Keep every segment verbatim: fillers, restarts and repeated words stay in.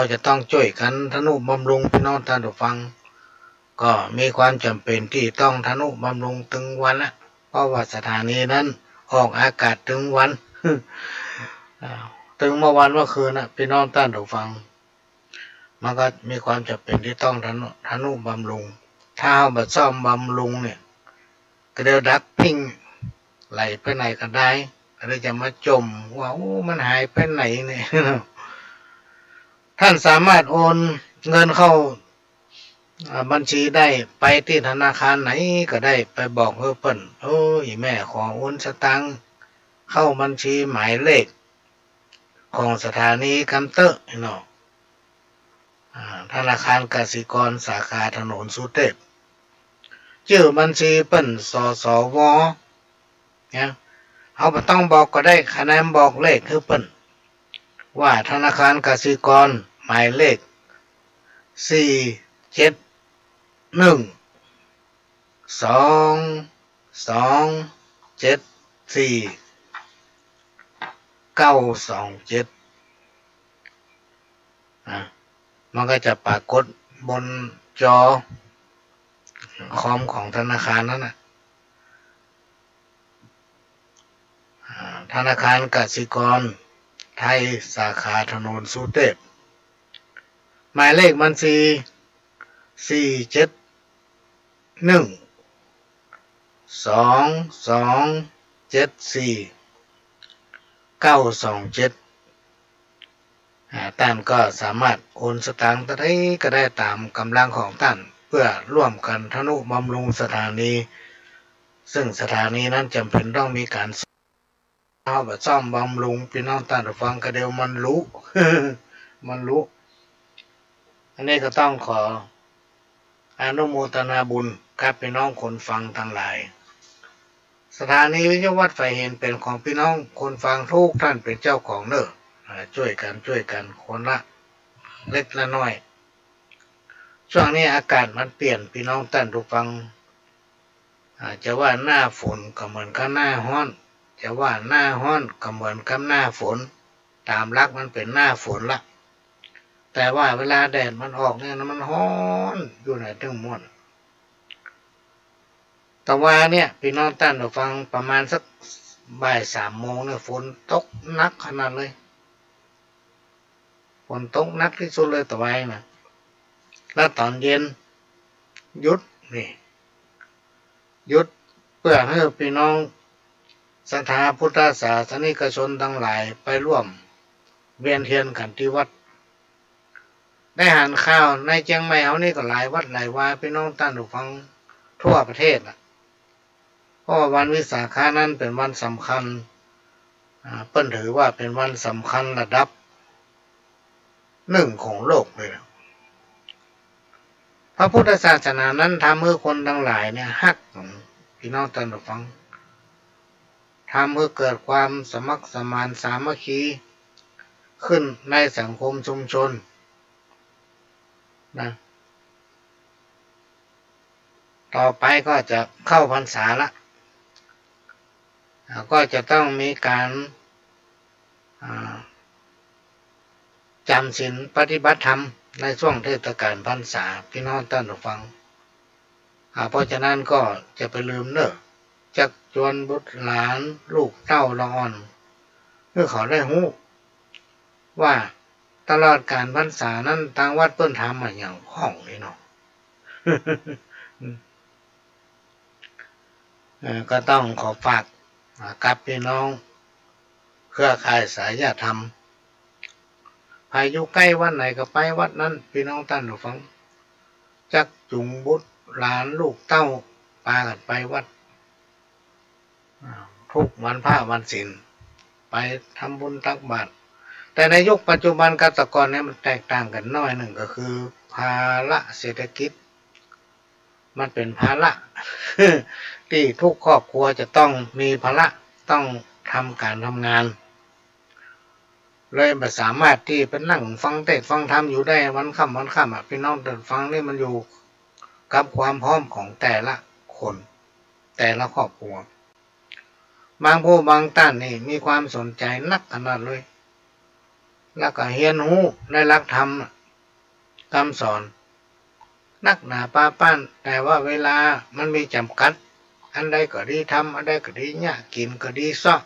ก็จะต้องจ้วยกั๋นทะนุบำรุง ปี้น้องต้านผู้ฟัง ก็มีความจ๋ำเป๋นตี้ต้องทะนุบำรุงตึงวันละ เพราะว่าสถานีนั้นออกอากาศตึงวัน อ่า ตึงเมื่อวันเมื่อคืนน่ะ ปี้น้องต้านผู้ฟัง มันก็มีความจ๋ำเป๋นตี้ต้องทะนุ ทะนุบำรุง ถ้าเฮาบ่ซ่อมบำรุงเนี่ย ก็เดี๋ยวดับปิ้ง ไหลไปไหนก็ได้ ก็เดี๋ยวจะมาจ่มว่า โอ้ มันหายไปไหนเนี่ย ต้านสามารถโอนเงินเข้า อ่า บัญชีได้ ไปตี้ธนาคารไหนก็ได้ ไปบอกหื้อเปิ้น เออ อี่แม่ขอโอนสตางค์เข้าบัญชีหมายเลขของสถานีกำเต๊อะเนาะ อ่า ธนาคารกสิกรสาขาถนนสุเทพ จื้อบัญชีเปิ้น สสว เนี่ย เฮาบ่ต้องบอกก็ได้ คะแนนบอกเลขหื้อเปิ้น ว่าธนาคารกสิกรหมายเลข สี่เจ็ดหนึ่ง สอง สอง เจ็ด สี่ เก้า สอง เจ็ด อ่ะ มันก็จะปรากฏบนจอคอมของธนาคารนั้นน่ะ อ่า ธนาคารกสิกรไทยสาขาถนนสุเทพ หมายเลขบัญชี สี่เจ็ดหนึ่ง สอง สอง เจ็ด สี่ เก้า สอง เจ็ด อ่า ต้านก็สามารถโอนสตางค์เต้าใดก็ได้ต๋ามก๋ำลังของต้าน เปื้อร่วมกั๋นทะนุบำรุงสถานี ซึ่งสถานีนั้นจ๋ำเป๋นต้องมีก๋านซ่อม เฮาบ่ซ่อมบำรุง ปี้น้องต้านผู้ฟัง ก็เดี๋ยวมันลุ มันลุ อันนี้ก็ต้องขออนุโมทนาบุญกับปี้น้องคนฟังตังหลาย สถานีวิทยุวัดไผ่หินเป๋นของปี้น้องคนฟังทุกต้านเป๋นเจ้าของเน่อ อ่า จ้วยกั๋น จ้วยกั๋น คนละเล็กละน้อย ช่วงนี้อากาศมันเปลี่ยน ปี้น้องต้านผู้ฟัง อ่า จะว่าหน้าฝนก็เหมือนกับหน้าฮ้อน จะว่าหน้าฮ้อนก็เหมือนกับหน้าฝน ต๋ามหลักมันเป๋นหน้าฝนละ แต่ว่าเวลาแดดมันออกเนี่ยนะ มันฮ้อนอยู่ไหนตึงม่วน ตะวาเนี่ย ปี้น้องต้านผู้ฟัง ประมาณสักบ่ายสามโมงเนี่ย ฝนตกหนักขนาดเลย ฝนตกหนักตี้สุดเลยตะวานะ แล้วต๋อนเย็นหยุด นี่ หยุดเปื้อหื้อปี้น้องศรัทธาพุทธศาสนิกชนตังหลายไปร่วมเวียนเตียนกั๋นตี้วัด ได้หันข่าวในเจียงใหม่เฮานี่ก็หลายวัดหลายวา ปี้น้องต้านผู้ฟังทั่วประเทศน่ะ เพราะว่าวันวิสาขะนั้นเป๋นวันสำคัญ อ่า เปิ้นถือว่าเป๋นวันสำคัญระดับหนึ่งของโลกเลยนะ พระพุทธศาสนานั้นทำหื้อคนตังหลายเนี่ยฮักกั๋น ปี้น้องต้านผู้ฟัง ทำหื้อเกิดความสมัครสมานสามัคคีขึ้นในสังคมชุมชนนะ ต่อไปก็จะเข้าพรรษาละ อ่า ก็จะต้องมีก๋าน อ่า จ๋ำศีลปฏิบัติธรรมในช่วงเทศกาลพรรษา ปี้น้องต้านผู้ฟัง อ่า เพราะฉะนั้นก็จะไปลืมเน่อ จักจวนบุตรหลานลูกเต้าละอ่อน หื้อเขาได้ฮู้ว่าตลอดก๋าลพรรษานั้นตางวัดเปิ้นทำมาอย่างพ่องนี่เนาะ เอ่อ ก็ต้องขอฝาก อ่า กับปี้น้องเครือข่ายสายธรรม ใผอยู่ใก้วัดไหนก็ไปวัดนั้น ปี้น้องต้านผู้ฟัง จักจูงบุตรหลานลูกเต้าปากั๋นไปวัด อ่า ทุกวันพระวันศีล ไปทำบุญตักบาตร แต่ในยุคปัจจุบันกับแต่ก่อนเนี่ยมันแตกต่างกั๋นหน้อยนึ่ง ก็คือภาระเศรษฐกิจ มันเป๋นภาระ ตี้ทุกครอบครัวจะต้องมีภาระ ต้องทำก๋านทำงาน เลยบ่สามารถตี้ไปนั่งฟังเทศน์ฟังธรรมอยู่ได้วันค่ำวันค่ำอะ ปี้น้องต้านฟังนี่มันอยู่กับความพร้อมของแต่ละคน แต่ละครอบครัว บางผู้บางต้านนี่มีความสนใจ๋นักขนาดเลย แล้วก็เฮียนฮู้ในหลักธรรม กำสอน นักหนาปาป้าน แต่ว่าเวลามันมีจ๋ำกัด อันใดก็ดีทำ อันใดก็ดีเยียะ กิ๋นก็ดีเซาะ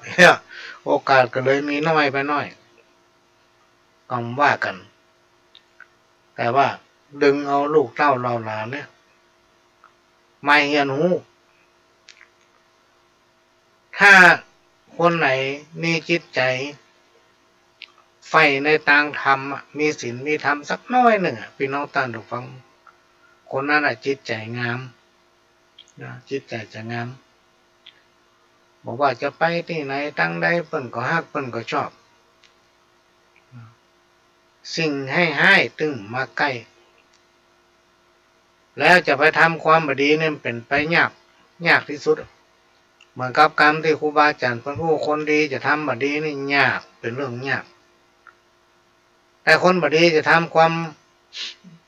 โอกาสก็เลยมีน้อยไปหน้อย ก็ว่ากั๋น แต่ว่าดึงเอาลูกเต้าเหล่าหลานเนี่ย มาเฮียนฮู้ ถ้าคนไหนมีจิตใจ๋ใฝ่ในตางธรรมอะ มีศีลมีธรรมสักน้อยนึ่งอะ ปี้น้องต้านผู้ฟัง คนนั้นอะจิตใจ๋งามนะ จิตใจ๋จะงาม บ่ว่าจะไปตี้ไหนตางใด เปิ้นก็ฮัก เปิ้นก็ชอบ สิ่งฮ้ายๆ ตึงมาใก้ แล้วจะไปทำความบ่ดีนี่มันเป๋นไปยาก ยากตี้สุด เหมือนกับกำตี้ครูบาอาจ๋ารย์เปิ้นอู้ คนดีจะทำบ่ดีนี่ยาก เป๋นเรื่องยาก แต่คนบ่ดีจะทำความ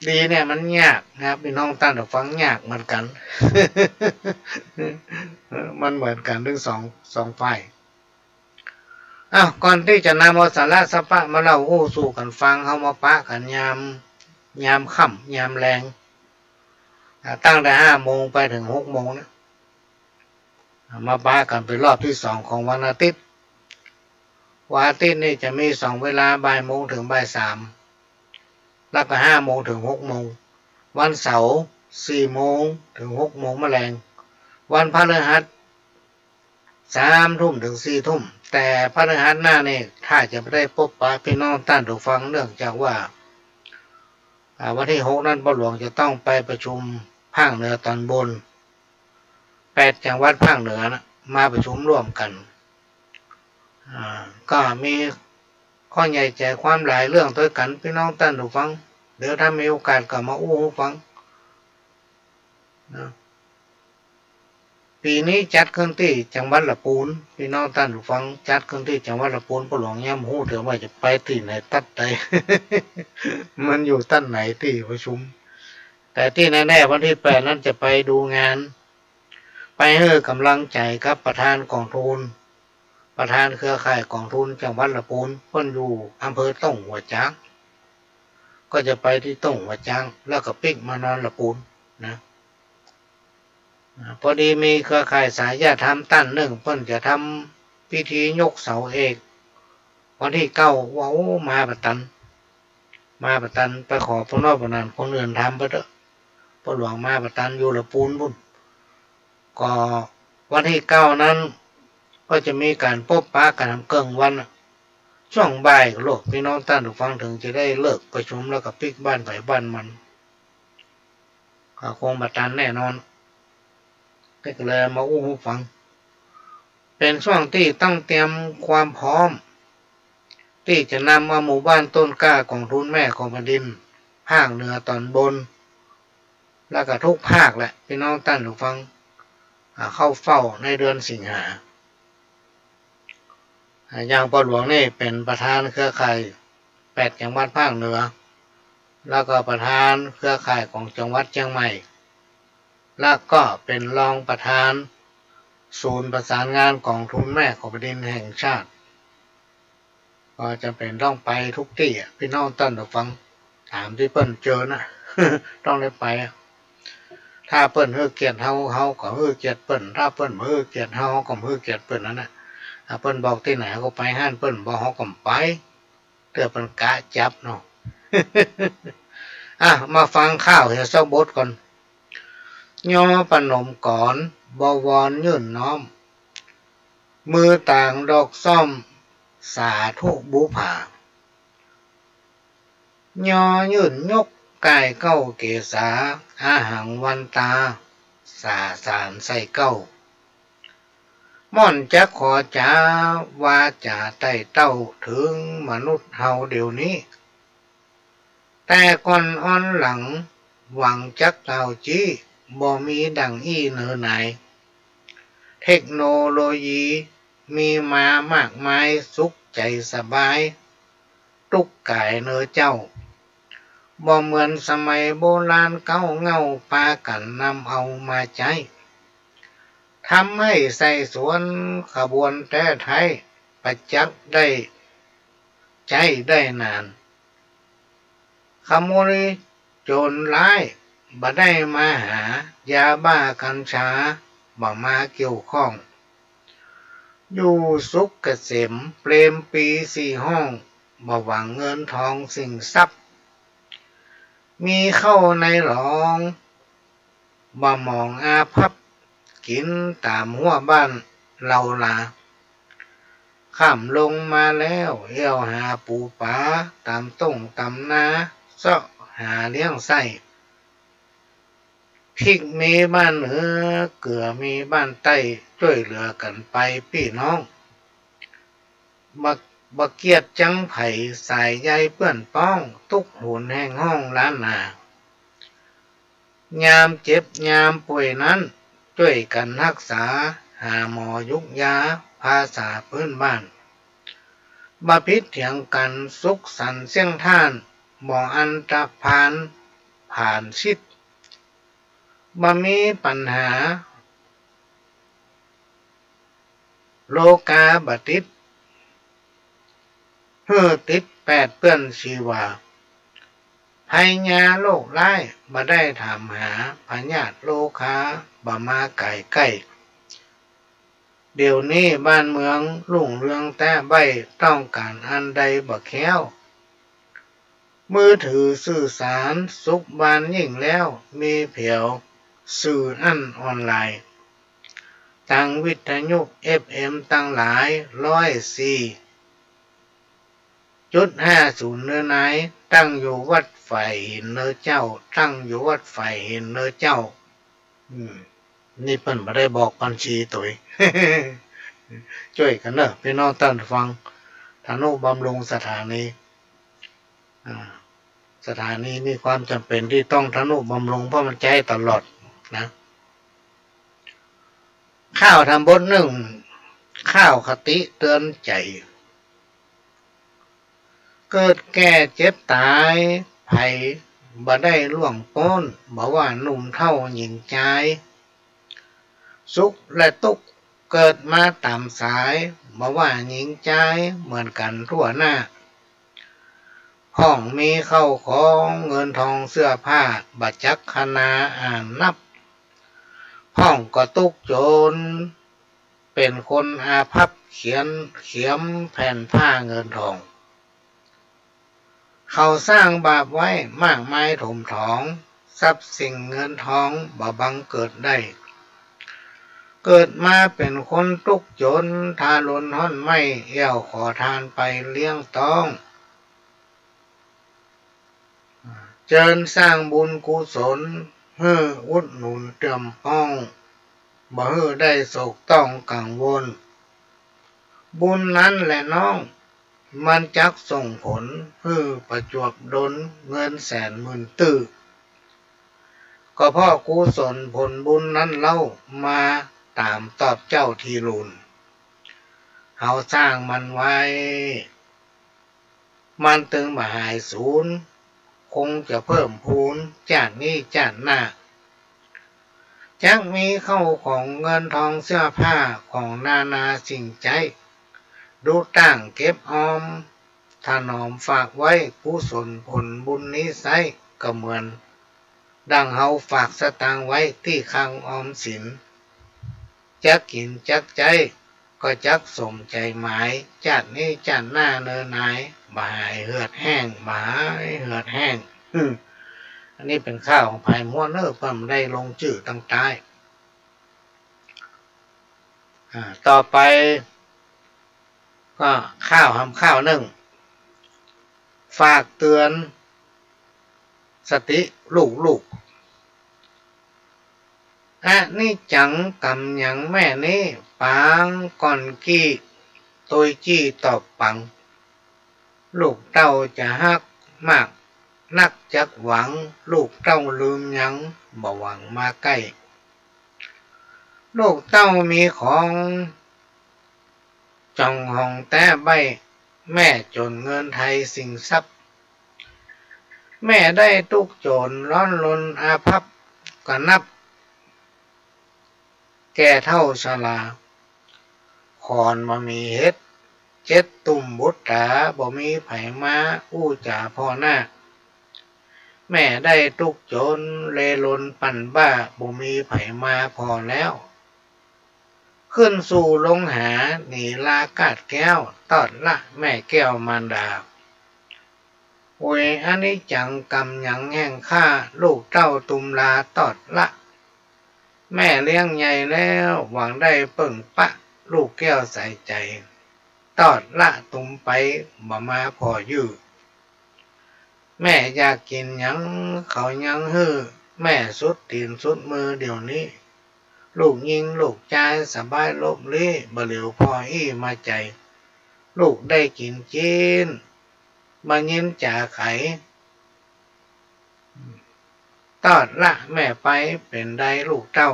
ดีเนี่ยมันยากนะครับ ปี้น้องต้านผู้ฟัง ยากเหมือนกั๋น มันเหมือนกั๋นตึงสอง สองฝ่าย อ้าว ก่อนตี้จะนำเอาสาระสัพพะมาเล่าอู้สู่กั๋นฟัง เฮามาปะกั๋นยาม ยามค่ำ ยามแลง อ่า ตั้งแต่ห้าโมงไปเถิงหกโมงเนี่ย อ่า มาปะกั๋นเป๋นรอบตี้สองของวันอาทิตย์ วันอาทิตย์นี่จะมีสองเวลา บ่ายโมงเถิงบ่ายสาม แล้วก็ห้าโมงเถิงหกโมง วันเสาร์ สี่โมงเถิงหกโมงมะแลง วันพฤหัส สามทุ่มเถิงสี่ทุ่ม แต่พฤหัสหน้านี่ ถ้าจะบ่ได้ปบปะปี้น้องต้านผู้ฟัง เนื่องจากว่า อ่า วันตี้หกนั้น ป้อหลวงจะต้องไปประชุมภาคเหนือต๋อนบน แปดจังหวัดภาคเหนือนะ มาประชุมร่วมกั๋น อ่า ก็มีข้อใหญ่ใจ๋ความหลายเรื่องตวยกั๋น ปี้น้องต้านผู้ฟัง เดี๋ยวถ้ามีโอกาสก็มาอู้หื้อฟังนะ ปี๋นี้จัดขึ้นตี้จังหวัดละปูน ปี้น้องต้านผู้ฟัง จัดขึ้นตี้จังหวัดละปูน ป้อหลวงยังบ่ฮู้เตื้อว่าจะไปตี้ไหนตั๊ดใด มันอยู่ตั๊ดไหนตี้ประชุม แต่ตี้แน่ๆ วันตี้แปดนั้นจะไปดูงาน ไปหื้อกำลังใจ๋กับประธานก๋องทุน ประธานเครือข่ายก๋องทุนจังหวัดละปูน เปิ้นอยู่อำเภอต้งหัวจ๊าง ก็จะไปตี้ต้งหัวจ๊าง แล้วก็ปิ๊กมานอนละปูนนะ อ่า พอดีมีเครือข่ายสายญาติธรรมต้านนึ่ง เปิ้นจะทำพิธียกเสาเอก วันตี้เก้า ว่า โอ้ มาบ่ตัน มาบ่ตัน ไปขอปะน้อยปะหนานคนอื่นทำไปเต๊อะ ป้อหลวงมาบ่ตัน อยู่ละปูนปู้น ก็วันตี้เก้านั้น ก็จะมีก๋านปบปะกั๋นเกิ่งวันน่ะ ช่วงบ่ายก็โลด ปี้น้องต้านผู้ฟังเถิงจะได้เลิกประชุมแล้วก็ปิ๊กบ้านใผบ้านมัน ก็คงบ่ตันแน่นอน ก็เลยมาอู้หื้อฟัง เป๋นช่วงตี้ต้องเตรียมความพร้อม ตี้จะนำเอาหมู่บ้านต้นกล้าก๋องทุนแม่ของแผ่นดิน ภาคเหนือต๋อนบน แล้วก็ทุกภาคแหละ ปี้น้องต้านผู้ฟัง อ่า เข้าเฝ้าในเดือนสิงหา อ่า อย่างป้อหลวงนี่เป๋นประธานเครือข่ายแปดจังหวัดภาคเหนือ แล้วก็ประธานเครือข่ายของจังหวัดเจียงใหม่ แล้วก็เป๋นรองประธานศูนย์ประสานงานก๋องทุนแม่ของแผ่นดินแห่งชาติ ก็จ๋ำเป๋นต้องไปทุกตี้อะ ปี้น้องต้านผู้ฟัง ต๋ามตี้เปิ้นเจิญน่ะ ต้องได้ไปอะ ถ้าเปิ้นหื้อเกียรติเฮา เฮาก็หื้อเกียรติเปิ้น ถ้าเปิ้นบ่หื้อเกียรติเฮา เฮาก็บ่หื้อเกียรติเปิ้นนั่นน่ะ ถ้าเปิ้นบอกตี้ไหน เฮาก็ไปหั้น เปิ้นบ่บอก เฮาก็บ่ไป เตื้อเปิ้นกะจับเนาะ อ่ะ มาฟังข่าวเหียสักบทก่อน ยอประนมก๋อน บวรยื่นน้อม มือตางดอกส้อม สาธุบูผา ยอยื่นยกก้ายเก๊าเกศา อาหังวันตา สาสารใส่เก๊า ม่อนจักขอจ๋า วาจ๋าไต่เต้า เถิงมนุษย์เฮาเดี๋ยวนี้ แต่ก่อนอ่อนหลัง หวังจักกล่าวจี้ บ่มีดั่งอี้เหนอหนาย เทคโนโลยีมีมามากมาย สุขใจ๋สบาย ตุ๊กก๋ายเนอเจ้า บ่เหมือนสมัยโบราณเก๊าเหง้า ปากั๋นนำเอามาใจ๊ ทำไฮ่ใส่สวน ขบวนแต๊ไท้ ประจักษ์ได้ ใจ๊ได้นาน ขโมยโจ๋รฮ้ายบ่ได้มาหา ยาบ้ากัญชาบ่มาเกี่ยวข้อง อยู่สุขเกษมเปรมปรีสี่ห้อง บ่หวังเงินทองสินทรัพย์ มีข้าวในหลอง บ่หมองอาภัพ กิ๋นต๋ามฮั้วบ้านเลาลา ค่ำลงมาแล้ว แอ่วหาปู๋ป๋า ต๋ามต้งต๋ามนา เซาะหาเลี้ยงไส้ พริกมีบ้านเหนือ เกือมีบ้านใต้ จ้วยเหลือกั๋นไปปี้น้อง บ่ บ่เกียจจังใผ สายใยเปื้อนป๊อง ตุ๊กหนแฮงฮ้องล้านนา ยามเจ็บยามป่วยนั้น จ้วยกั๋นฮักษา หาหมอยุกยา ภาษาพื้นบ้าน บ่ผิดเถียงกั๋น สุขสันต์เสี้ยงท่าน บ่อันตะพาน ผ่านชิด บ่มีปัญหา โรคาบ่ติด หื้อติดแปดเปื้อนชีวา ภัยยาโรคฮ้าย บ่ได้ถามหา พยาธิโรคา บ่มาก๋ายใก้ เดี๋ยวนี้บ้านเมืองรุ่งเรืองแต๊ใบ้ ต้องก๋านอันใดบ่แคล้ว มือถือสื่อสาร สุขบานยิ่งแล้ว มีแผวสื่ออั้นออนไลน์ ตังวิทยุเอฟเอ็มตังหลาย ร้อยสี่จุดห้าศูนย์ เนอนาย ตั้งอยู่วัดฝายหินเนอเจ้า ตั้งอยู่วัดฝายหินเนอเจ้า อืม นี่เปิ้นบ่ได้บอกบัญชีตวย จ้วยกั๋นเน่อ ปี้น้องต้านฟัง ทะนุบำรุงสถานี อ่า สถานีมีความจ๋ำเป๋นตี้ต้องทะนุบำรุง เพราะมันใจ๊ตลอดนะ ข้าวธรรมบทนึ่ง ข้าวคติเตื๋อนใจ๋ เกิดแก่เจ็บต๋าย ใผบ่ได้ล่วงป๊น บ่ว่าหนุ่มเฒ่าหญิงจาย สุขและตุ๊กข์เกิดมาต๋ามสาย บ่ว่าหญิงจายเหมือนกั๋นทั่วหน้า พ่องมีข้าวของเงินทองเสื้อผ้า บ่จักคะนาอ่านนับ พ่องก็ตุ๊กจน เป๋นคนอาภัพ เขียน เขียมแผ่นผ้าเงินทอง เขาสร้างบาปไว้มากมายถมถอง ทรัพย์สิ่งเงินทองบ่บังเกิดได้ เกิดมาเป๋นคนตุ๊กจน ทารุณฮ่อนไหม้ แอ่วขอทานไปเลี้ยงต๊อง เจิญสร้างบุญกุศล หื้ออุดหนุนเติมป้อง บ่หื้อได้โศกต้องกังวล บุญนั้นแหละน้อง มันจักส่งผล หื้อประจวบดล เงินแสนหมื่นตื้อ ก็เพราะกุศลผลบุญนั้นเล่า มาต๋ามตอบเจ้าทีลูน เฮาสร้างมันไว้ มันตึงบ่หายสูญ คงจะเพิ่มพูน จาตินี้จาติหน้า จักมีข้าวของเงินทองเสื้อผ้า ของนานาสิ่งใจ๊ ดูตั้งเก็บออม ถนอมฝากไว้ กุศลผลบุญนี้ไซร้ ก็เหมือนดังเฮาฝากสตางค์ไว้ตี้คลังออมสิน จักกิ๋นจักใจ๊ ก็จักสมใจ๋หมาย จาตินี้จาติหน้าเนอนาย บ่หายเหือดแห้ง บ่หายเหือดแห้ง อืม อันนี้เป๋นข้าวของผายม้วนเน่อ เปิ้นได้ลงจื้อตังใต้ อ่า ต่อไป ก็ข้าวหำข้าวนึ่ง ฝากเตื๋อนสติลูกๆ อนิจจังกำหยังแม่นี้ ปางก่อนกี้ ตวยจี้ตอบปัง ลูกเต้าจะฮักมากนักจักหวัง ลูกเต้าลืมยัง บ่หวังมาใก้ ลูกเต้ามีของ จ่องหองแต๊ใบ้ แม่จ๋นเงินไทยสินทรัพย์ แม่ได้ตุ๊กจนร้อนรนอาภัพ ก็นับแก่เฒ่าชรา ขอนบ่มีเฮ็ด เจ็ดตุ้มบุตต๋า บ่มีใผมาอู้จ๋าผ่อหน้า แม่ได้ตุ๊กจนเล่ร่อนปันบ้า บ่มีใผมาผ่อแล้ว ขึ้นสู่โลงหาหนีลากาดแก้ว ตอดละแม่แก้วมารดา โอยอนิจจังกรรมหยังแห่งข้า ลูกเต้าตุมลาตอดละ แม่เลี้ยงใหญ่แล้ว หวังได้เปิ้งปะลูกแก้วใสใจ๋ ตอดละตุมไป บ่มาผ่อยื้อ แม่อยากกิ๋นหยังเขายังหื้อ แม่สุดตี๋นสุดมือเดี๋ยวนี้ ลูกญิงลูกจายสบายลบลี้ บ่เหลียวผ่ออี้มาใจ๋ ลูกได้กิ๋นจิ๊น บ่ยินจ๋าใผ ตอดละแม่ไป เป๋นใดลูกเต้า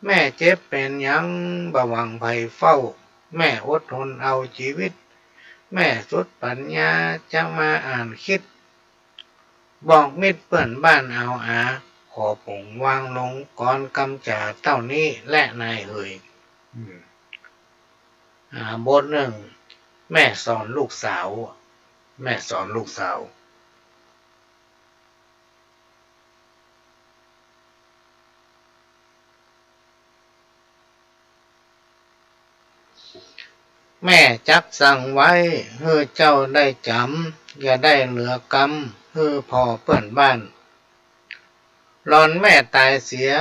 แม่เจ็บเป๋นหยัง บ่หวังใผเฝ้า แม่อดทนเอาจีวิต แม่สุดปั๋ญญาจะมาอ่านคิด บอกมิตรเปื้อนบ้านเอาอา ขอป๋งวางลงกรกำจ๋าเต้านี้แลนายเหย อืม อ่า บทหนึ่ง แม่สอนลูกสาว แม่สอนลูกสาว แม่จักสั่งไว้ หื้อเจ้าได้จ๋ำ อย่าได้เหลือกำ หื้อผ่อเปื้อนบ้าน หล่อนแม่ต๋ายเสีย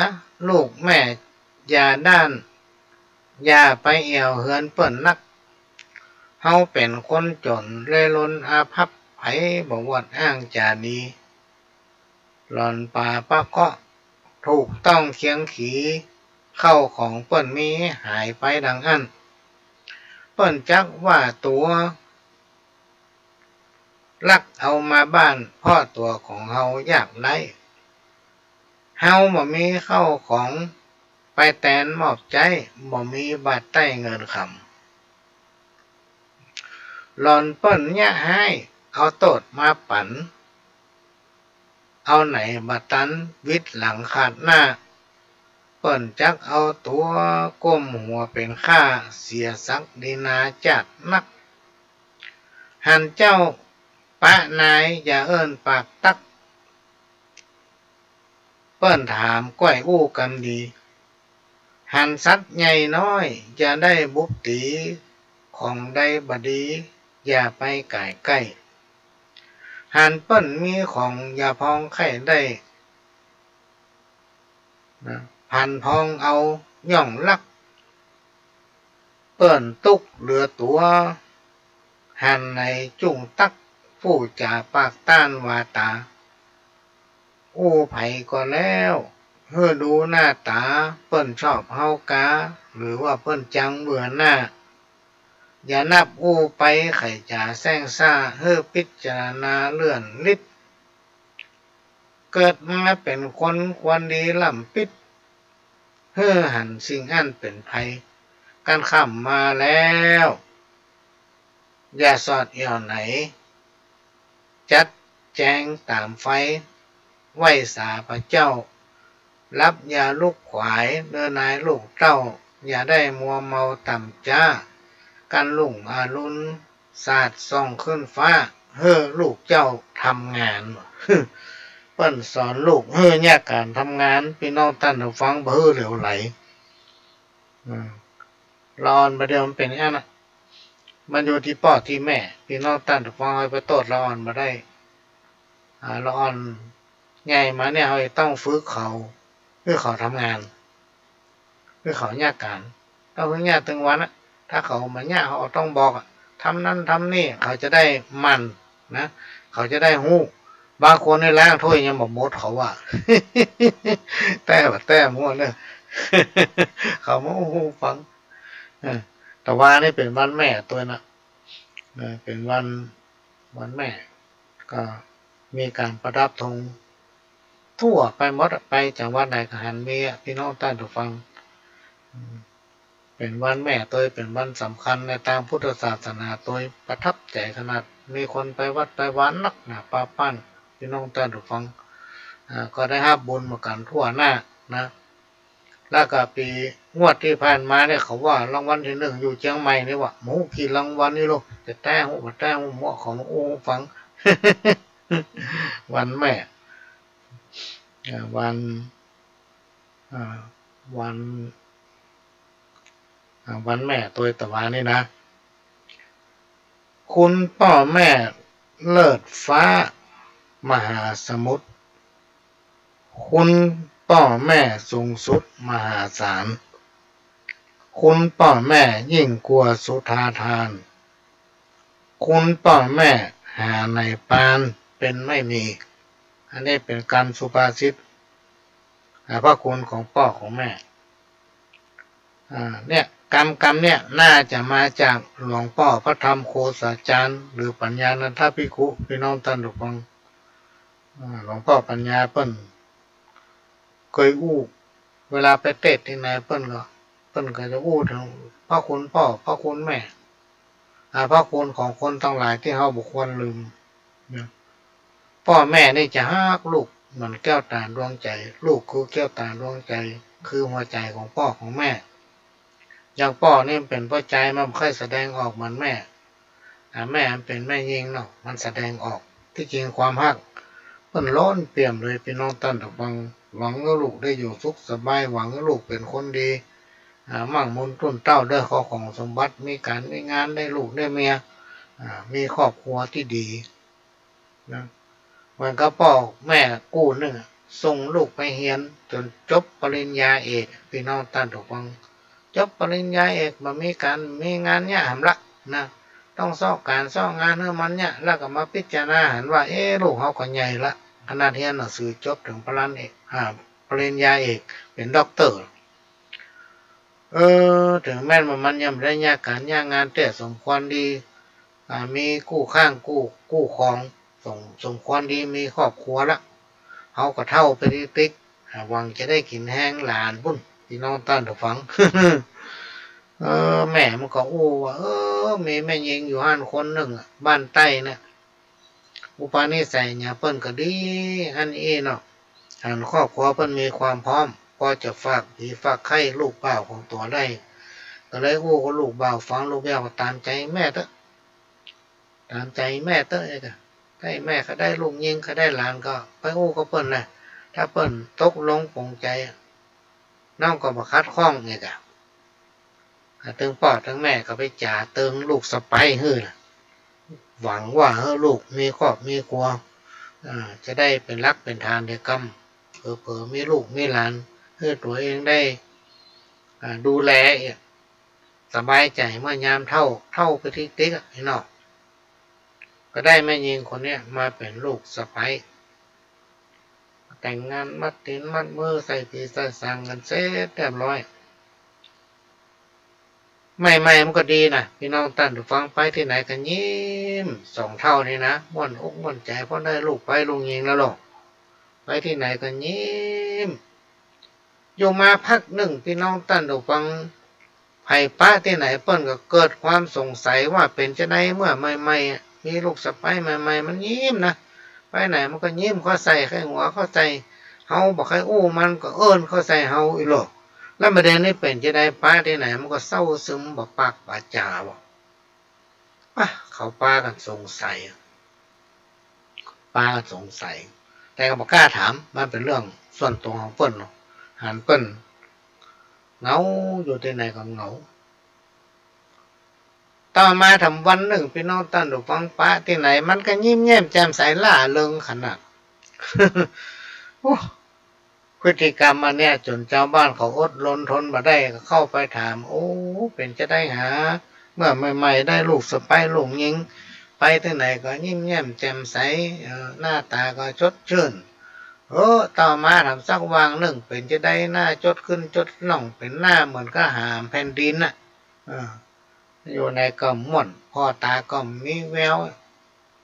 ลูกแม่อย่าด้าน อย่าไปแอ่วเฮือนเปิ้นนัก เฮาเป๋นคนจ๋นเล่ร่อนอาภัพ ใผบ่วอดอ้างจ๋าดี หล่อนป๋าปะเคาะ ถูกต้องเคียงขี เข้าของเปิ้นมีหายไปดังอั้น เปิ้นจักว่าตั๋ว ลักเอามาบ้าน เพราะตั๋วของเฮายากไร้ เฮาบ่มีเข้าของไปแตนมอบใจ๊ บ่มีบาดใต้เงินคำ หล่อนเปิ้นเยียะฮ้าย เอาโต้ษมาปั๋น เอาไหนบ่ตัน วิดหลังขาดหน้า เปิ้นจักเอาตั๋วก้มหัวเป๋นข้า เสียศักดินาจาตินัก หันเจ้าปะนายอย่าเอิ้นปากตั๊ก เปิ้นถามก้อยอู้กำดี หันสัตว์ใหญ่น้อยอย่าได้บุบตี๋ ของใดบ่ดีอย่าไปก๋ายใก้ หันเปิ้นมีของอย่าพองใค่ได้ นะ หันพองเอาย่องลัก เปิ้นตุ๊กเหลือตั๋ว หันไหนจุ่งตั๊ก ผู้จ๋าปากต้านวาต๋า อู้ใผก็แล้ว หื้อดูหน้าต๋า เปิ้นชอบเฮากา หรือว่าเปิ้นจังเบื่อหน้า อย่านับอู้ไปใค่จ๋าแส้งซ่า หื้อพิจารณาเลื่อนลิด เกิดมาเป๋นคนควรดีล้ำปิ๊ด หื้อหันสิ่งอั้นเป๋นภัย กั๋นค่ำมาแล้ว อย่าสอดแอ่วไหน จัดแจงต๋ามไฟ ไหว้สาพระเจ้า หลับอย่าลุกขวาย เด้อนายลูกเต้า อย่าได้มัวเมาต่ำจ๊า กั๋นรุ่งอรุณ สาดส่องขึ้นฟ้า หื้อลูกเจ้าทำงาน เปิ้นสอนลูกหื้อเยียะก๋านทำงาน ปี้น้องต้านผู้ฟัง บ่หื้อเหลวไหล อืม ละอ่อนบ่าเดี่ยวมันเป๋นอย่างนั้นน่ะ มันอยู่ตี้ป้อตี้แม่ ปี้น้องต้านผู้ฟัง เฮาไปโต้ษละอ่อนบ่ได้ อ่า ละอ่อนใหญ่มาเนี่ย เฮาจะต้องฝึกเขา หื้อเขาทำงาน หื้อเขาเยียะก๋าน ต้องหื้อเยียะตึงวันอะ ถ้าเขาบ่เยียะ เฮาต้องบอกอะ ทำนั้นทำนี่ เขาจะได้หมั่นนะ เขาจะได้ฮู้ บางคนนี่ล้างถ้วยยังบ่หมดเขาว่า แต้บ่แต้หมดเนี่ย เขาบ่ฮู้ฟัง เออ ตะวานี่เป๋นวันแม่ตวยนะ เออ เป๋นวัน วันแม่ ก็มีก๋านประดับธง ทั่วไปหมดอะ ไปจังหวัดไหนก็หันมีอะ ปี้น้องต้านผู้ฟัง อืม เป๋นวันแม่ตวย เป๋นวันสำคัญในตางพุทธศาสนาตวย ประทับใจ๋ขนาด มีคนไปวัดไปวานักหนาปาป้าน ปี้น้องต้านผู้ฟัง อ่า ก็ได้ฮับบุญเหมือนกั๋นทั่วหน้านะ แล้วก็ปี้ งวดตี้ผ่านมาเนี่ย เขาว่ารางวัลตี้นึ่งอยู่เจียงใหม่นี่หว่า บ่ฮู้กี่รางวัลนี่ลูก จะแต๊ฮู้บ่แต๊ฮู้ เมื่อเขามาอู้ฟัง วันแม่ อ่า วัน อ่า วัน อ่า วันแม่ตวยตะวานี่นะ คุณป้อแม่เลิศฟ้ามหาสมุทร คุณป้อแม่สูงสุดมหาศาล คุณป้อแม่ยิ่งกว่าสุธาทาน คุณป้อแม่หาไหนปานเป็นไม่มี อันนี้เป๋นกำสุภาษิต อ่า พระคุณของป้อของแม่ อ่า เนี่ย กำ กำเนี่ยน่าจะมาจากหลวงป้อพระธรรมโฆษาจารย์ หรือปัญญานันทภิกขุ ปี้น้องต้านผู้ฟัง อ่า หลวงป้อปัญญาเปิ้นเกยอู้ เวลาไปเตสน์ตี้ไหนเปิ้นก็ เปิ้นก็จะอู้เถิงพระคุณป้อ พระคุณแม่ อ่า พระคุณของคนตังหลายตี้เฮาบ่ควรลืมนะ ป้อแม่นี่จะฮักลูกเหมือนแก้วต๋าดวงใจ๋ ลูกคือแก้วต๋าดวงใจ๋ คือหัวใจ๋ของป้อของแม่ อย่างป้อนี่เป๋นป้อใจ๋ มันบ่ค่อยแสดงออกเหมือนแม่ อ่า แม่มันเป๋นแม่ญิงเนาะ มันแสดงออก ตี้จริงความฮักเปิ้นล้นเปี่ยมเลย ปี้น้องต้านผู้ฟัง หวังหื้อลูกได้อยู่สุขสบาย หวังหื้อลูกเป๋นคนดี อ่า มั่งมูลตุ้นเต้าด้วยข้าวของสมบัติ มีก๋านมีงาน ได้ลูกได้เมีย อ่า มีครอบครัวตี้ดี นะ เหมือนกับป้อแม่กู้นึ่งอะ ส่งลูกไปเฮียนจ๋นจบปริญญาเอก ปี้น้องต้านผู้ฟัง จบปริญญาเอก บ่มีก๋านมีงานเยียะหำละนะ ต้องเซาะก๋านเซาะงานหื้อมันเยียะ แล้วก็มาพิจารณาหันว่า เอ๊ะ ลูกเฮาก็ใหญ่ละ ขนาดเฮียนหนังสือจบเถิงปรัญญาเอก อ่า ปริญญาเอก เป๋นด็อกเตอร์ เออ เถิงแม่นว่ามันยังบ่ได้เยียะก๋านเยียะงาน แต่สมควรดี อ่า มีกู้ข้าวกู้ กู้ของ สม สมควรดี มีครอบครัวละ เฮาก็เฒ่าไปติ๊กๆ อ่า หวังจะได้กิ๋นแฮงหลานปู้น ปี้น้องต้านผู้ฟัง เออ แม่มันก็อู้ว่า เออ มีแม่ญิงอยู่หั้นคนนึ่งอะ บ้านใต้น่ะ อุปนิสัยเนี่ยเปิ้นก็ดีหั้นอี้เนาะ หันครอบครัวเปิ้นมีความพร้อม ปอจะฝากผีฝากไข้ลูกบ่าวของตั๋วได้ ก็เลยอู้กับลูกบ่าวฟัง ลูกบ่าวก็ต๋ามใจ๋แม่เต๊อะ ต๋ามใจ๋แม่เต๊อะ เอ๊ะ ถ้าแม่ใค่ได้ลูกญิง ใค่ได้หลานก็ไปอู้กับเปิ้นแหละ ถ้าเปิ้นตกลงปลงใจ๋ น้องก็บ่ขัดข้อง เอ๊ะ ตึงป้อตึงแม่ก็ไปจ๋าตึงลูกสะใภ้หื้อล่ะ หวังว่าหื้อลูกมีครอบมีครัว อ่า จะได้เป๋นหลักเป๋นฐานเดียวกั๋น เผลอๆ มีลูกมีหลาน หื้อตั๋วเองได้ อ่า ดูแล สบายใจ๋เมื่อยามเฒ่า เฒ่าไปติ๊กๆ อะ ไอ้น้อง ก็ได้แม่ญิงคนเนี้ยมาเป๋นลูกสะใภ้ แต่งงานมัดตี๋นมัดมือ ใส่ผีใส่สางกั๋นเสร็จเรียบร้อย ใหม่ๆ มันก็ดีนะ ปี้น้องต้านผู้ฟัง ไปตี้ไหนก็ยิ้ม สองเฒ่านี่นะ ม่วนอกม่วนใจ๋ เพราะได้ลูกใภ้ลูกญิงแล้วเนาะ ไปตี้ไหนก็ยิ้ม อยู่มาพักนึ่ง ปี้น้องต้านผู้ฟัง ใผปะตี้ไหนเปิ้นก็เกิดความสงสัยว่าเป๋นจาใด เมื่อใหม่ๆ อะ มีลูกสะใภ้ใหม่ๆ มันยิ้มนะ ไปไหนมันก็ยิ้มเข้าใส่ ใค่หัวเข้าใส่ เฮาบ่ใค่อู้มันก็เอิ้นเข้าใส่เฮาอี้โลด แล้วบ่าเดี่ยวนี้เป๋นจาใด ปะตี้ไหนมันก็เศร้าซึม บ่ปากบ่จ๋าบ่ ปะ เขาปากั๋นสงสัย ปากั๋นสงสัย แต่ก็บ่กล้าถาม มันเป๋นเรื่องส่วนตั๋วของเปิ้นเนาะ หันเปิ้นเหงา อยู่ตี้ไหนก็เหงา ต่อมาแถมวันนึ่ง ปี้น้องต้านผู้ฟัง ปะตี้ไหนมันก็ยิ้มแย้มแจ่มใสร่าเริงขนาด โอ้ พฤติกรรมอันเนี้ยจ๋นจาวบ้านเขาอดรนทนบ่ได้ ก็เข้าไปถาม โอ้ เป๋นจาใดหา เมื่อใหม่ๆ ได้ลูกสะใภ้ลูกญิง ไปตี้ไหนก็ยิ้มแย้มแจ่มใส เออ หน้าต๋าก็สดชื่น เออ ต่อมาแถมสักวางนึ่ง เป๋นจาใด หน้าจดขึ้นจดล่อง เป๋นหน้าเหมือนกับหามแผ่นดินน่ะ เออ อยู่ไหนก็ม่วน พ่อต๋าก็มีแวว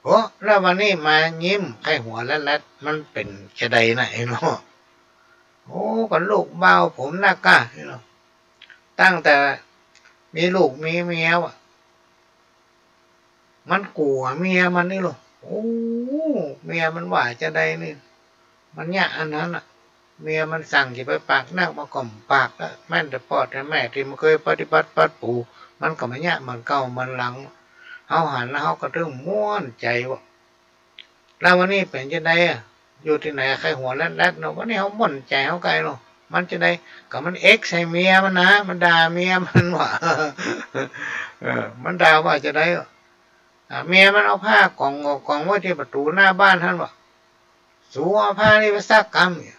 โอ้ แล้ววันนี้มายิ้มใค่หัวแลดๆ มันเป๋นจาใดนะไอ้น้อง โอ้ ก็ลูกบ่าวผมนะก้า ตั้งแต่มีลูกมีเมียอะ มันกั๋วเมียมันนี่โลด โอ้ เมียมันว่าจาใดนี่ มันเยียะอันนั้นน่ะ เมียมันสั่งจะไปปากนัก มันก็บ่ปากละ แม้นแต่ป้อแต่แม่ตี้มันเกยปฏิบัติปรับปรุง มันก็บ่เยียะเหมือนเก่าเหมือนหลัง เฮาหันแล้วเฮาก็ตึงม่วนใจ๋ว่า แล้ววันนี้เป๋นจะใดอะ อยู่ตี้ไหนใค่หัวแลดๆ เนาะ วันนี้เฮาม่วนใจ๋เฮาใก้เนาะ มันจะใด ก็มันเอ็กใส่เมียมันนะ มันด่าเมียมันว่า เออ มันด่าว่าจะใด อ่า เมียมันเอาผ้ากอง กองไว้ตี้ประตู๋หน้าบ้านหั้นว่า สูเอาผ้านี้ไปซักกำเนี่ย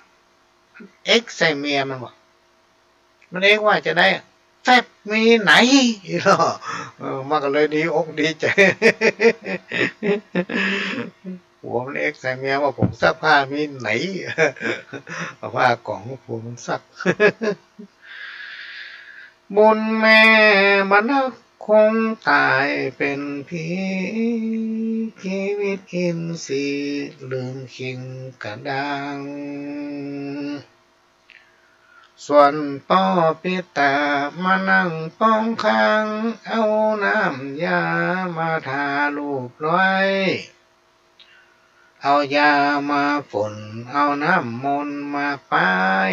เอ็กใส่เมียมันว่า มันเอ็กว่าจะใด แฟบมีไหน เนาะ เออ มันก็เลยดีอกดีใจ๋ ผัวมันเอ็กใส่เมียว่า ผงซักผ้ามีไหน เอาผ้ากองผัวมันซัก บุญแม่มานักคงต๋ายเป๋นผี ชีวิตอินทรีย์ลืมคิงกระด้าง ส่วนป้อปิดต๋ามานั่งป้องข้าง เอาน้ำยามาทาลูบไล้ เอายามาฝน เอาน้ำมนต์มาป้าย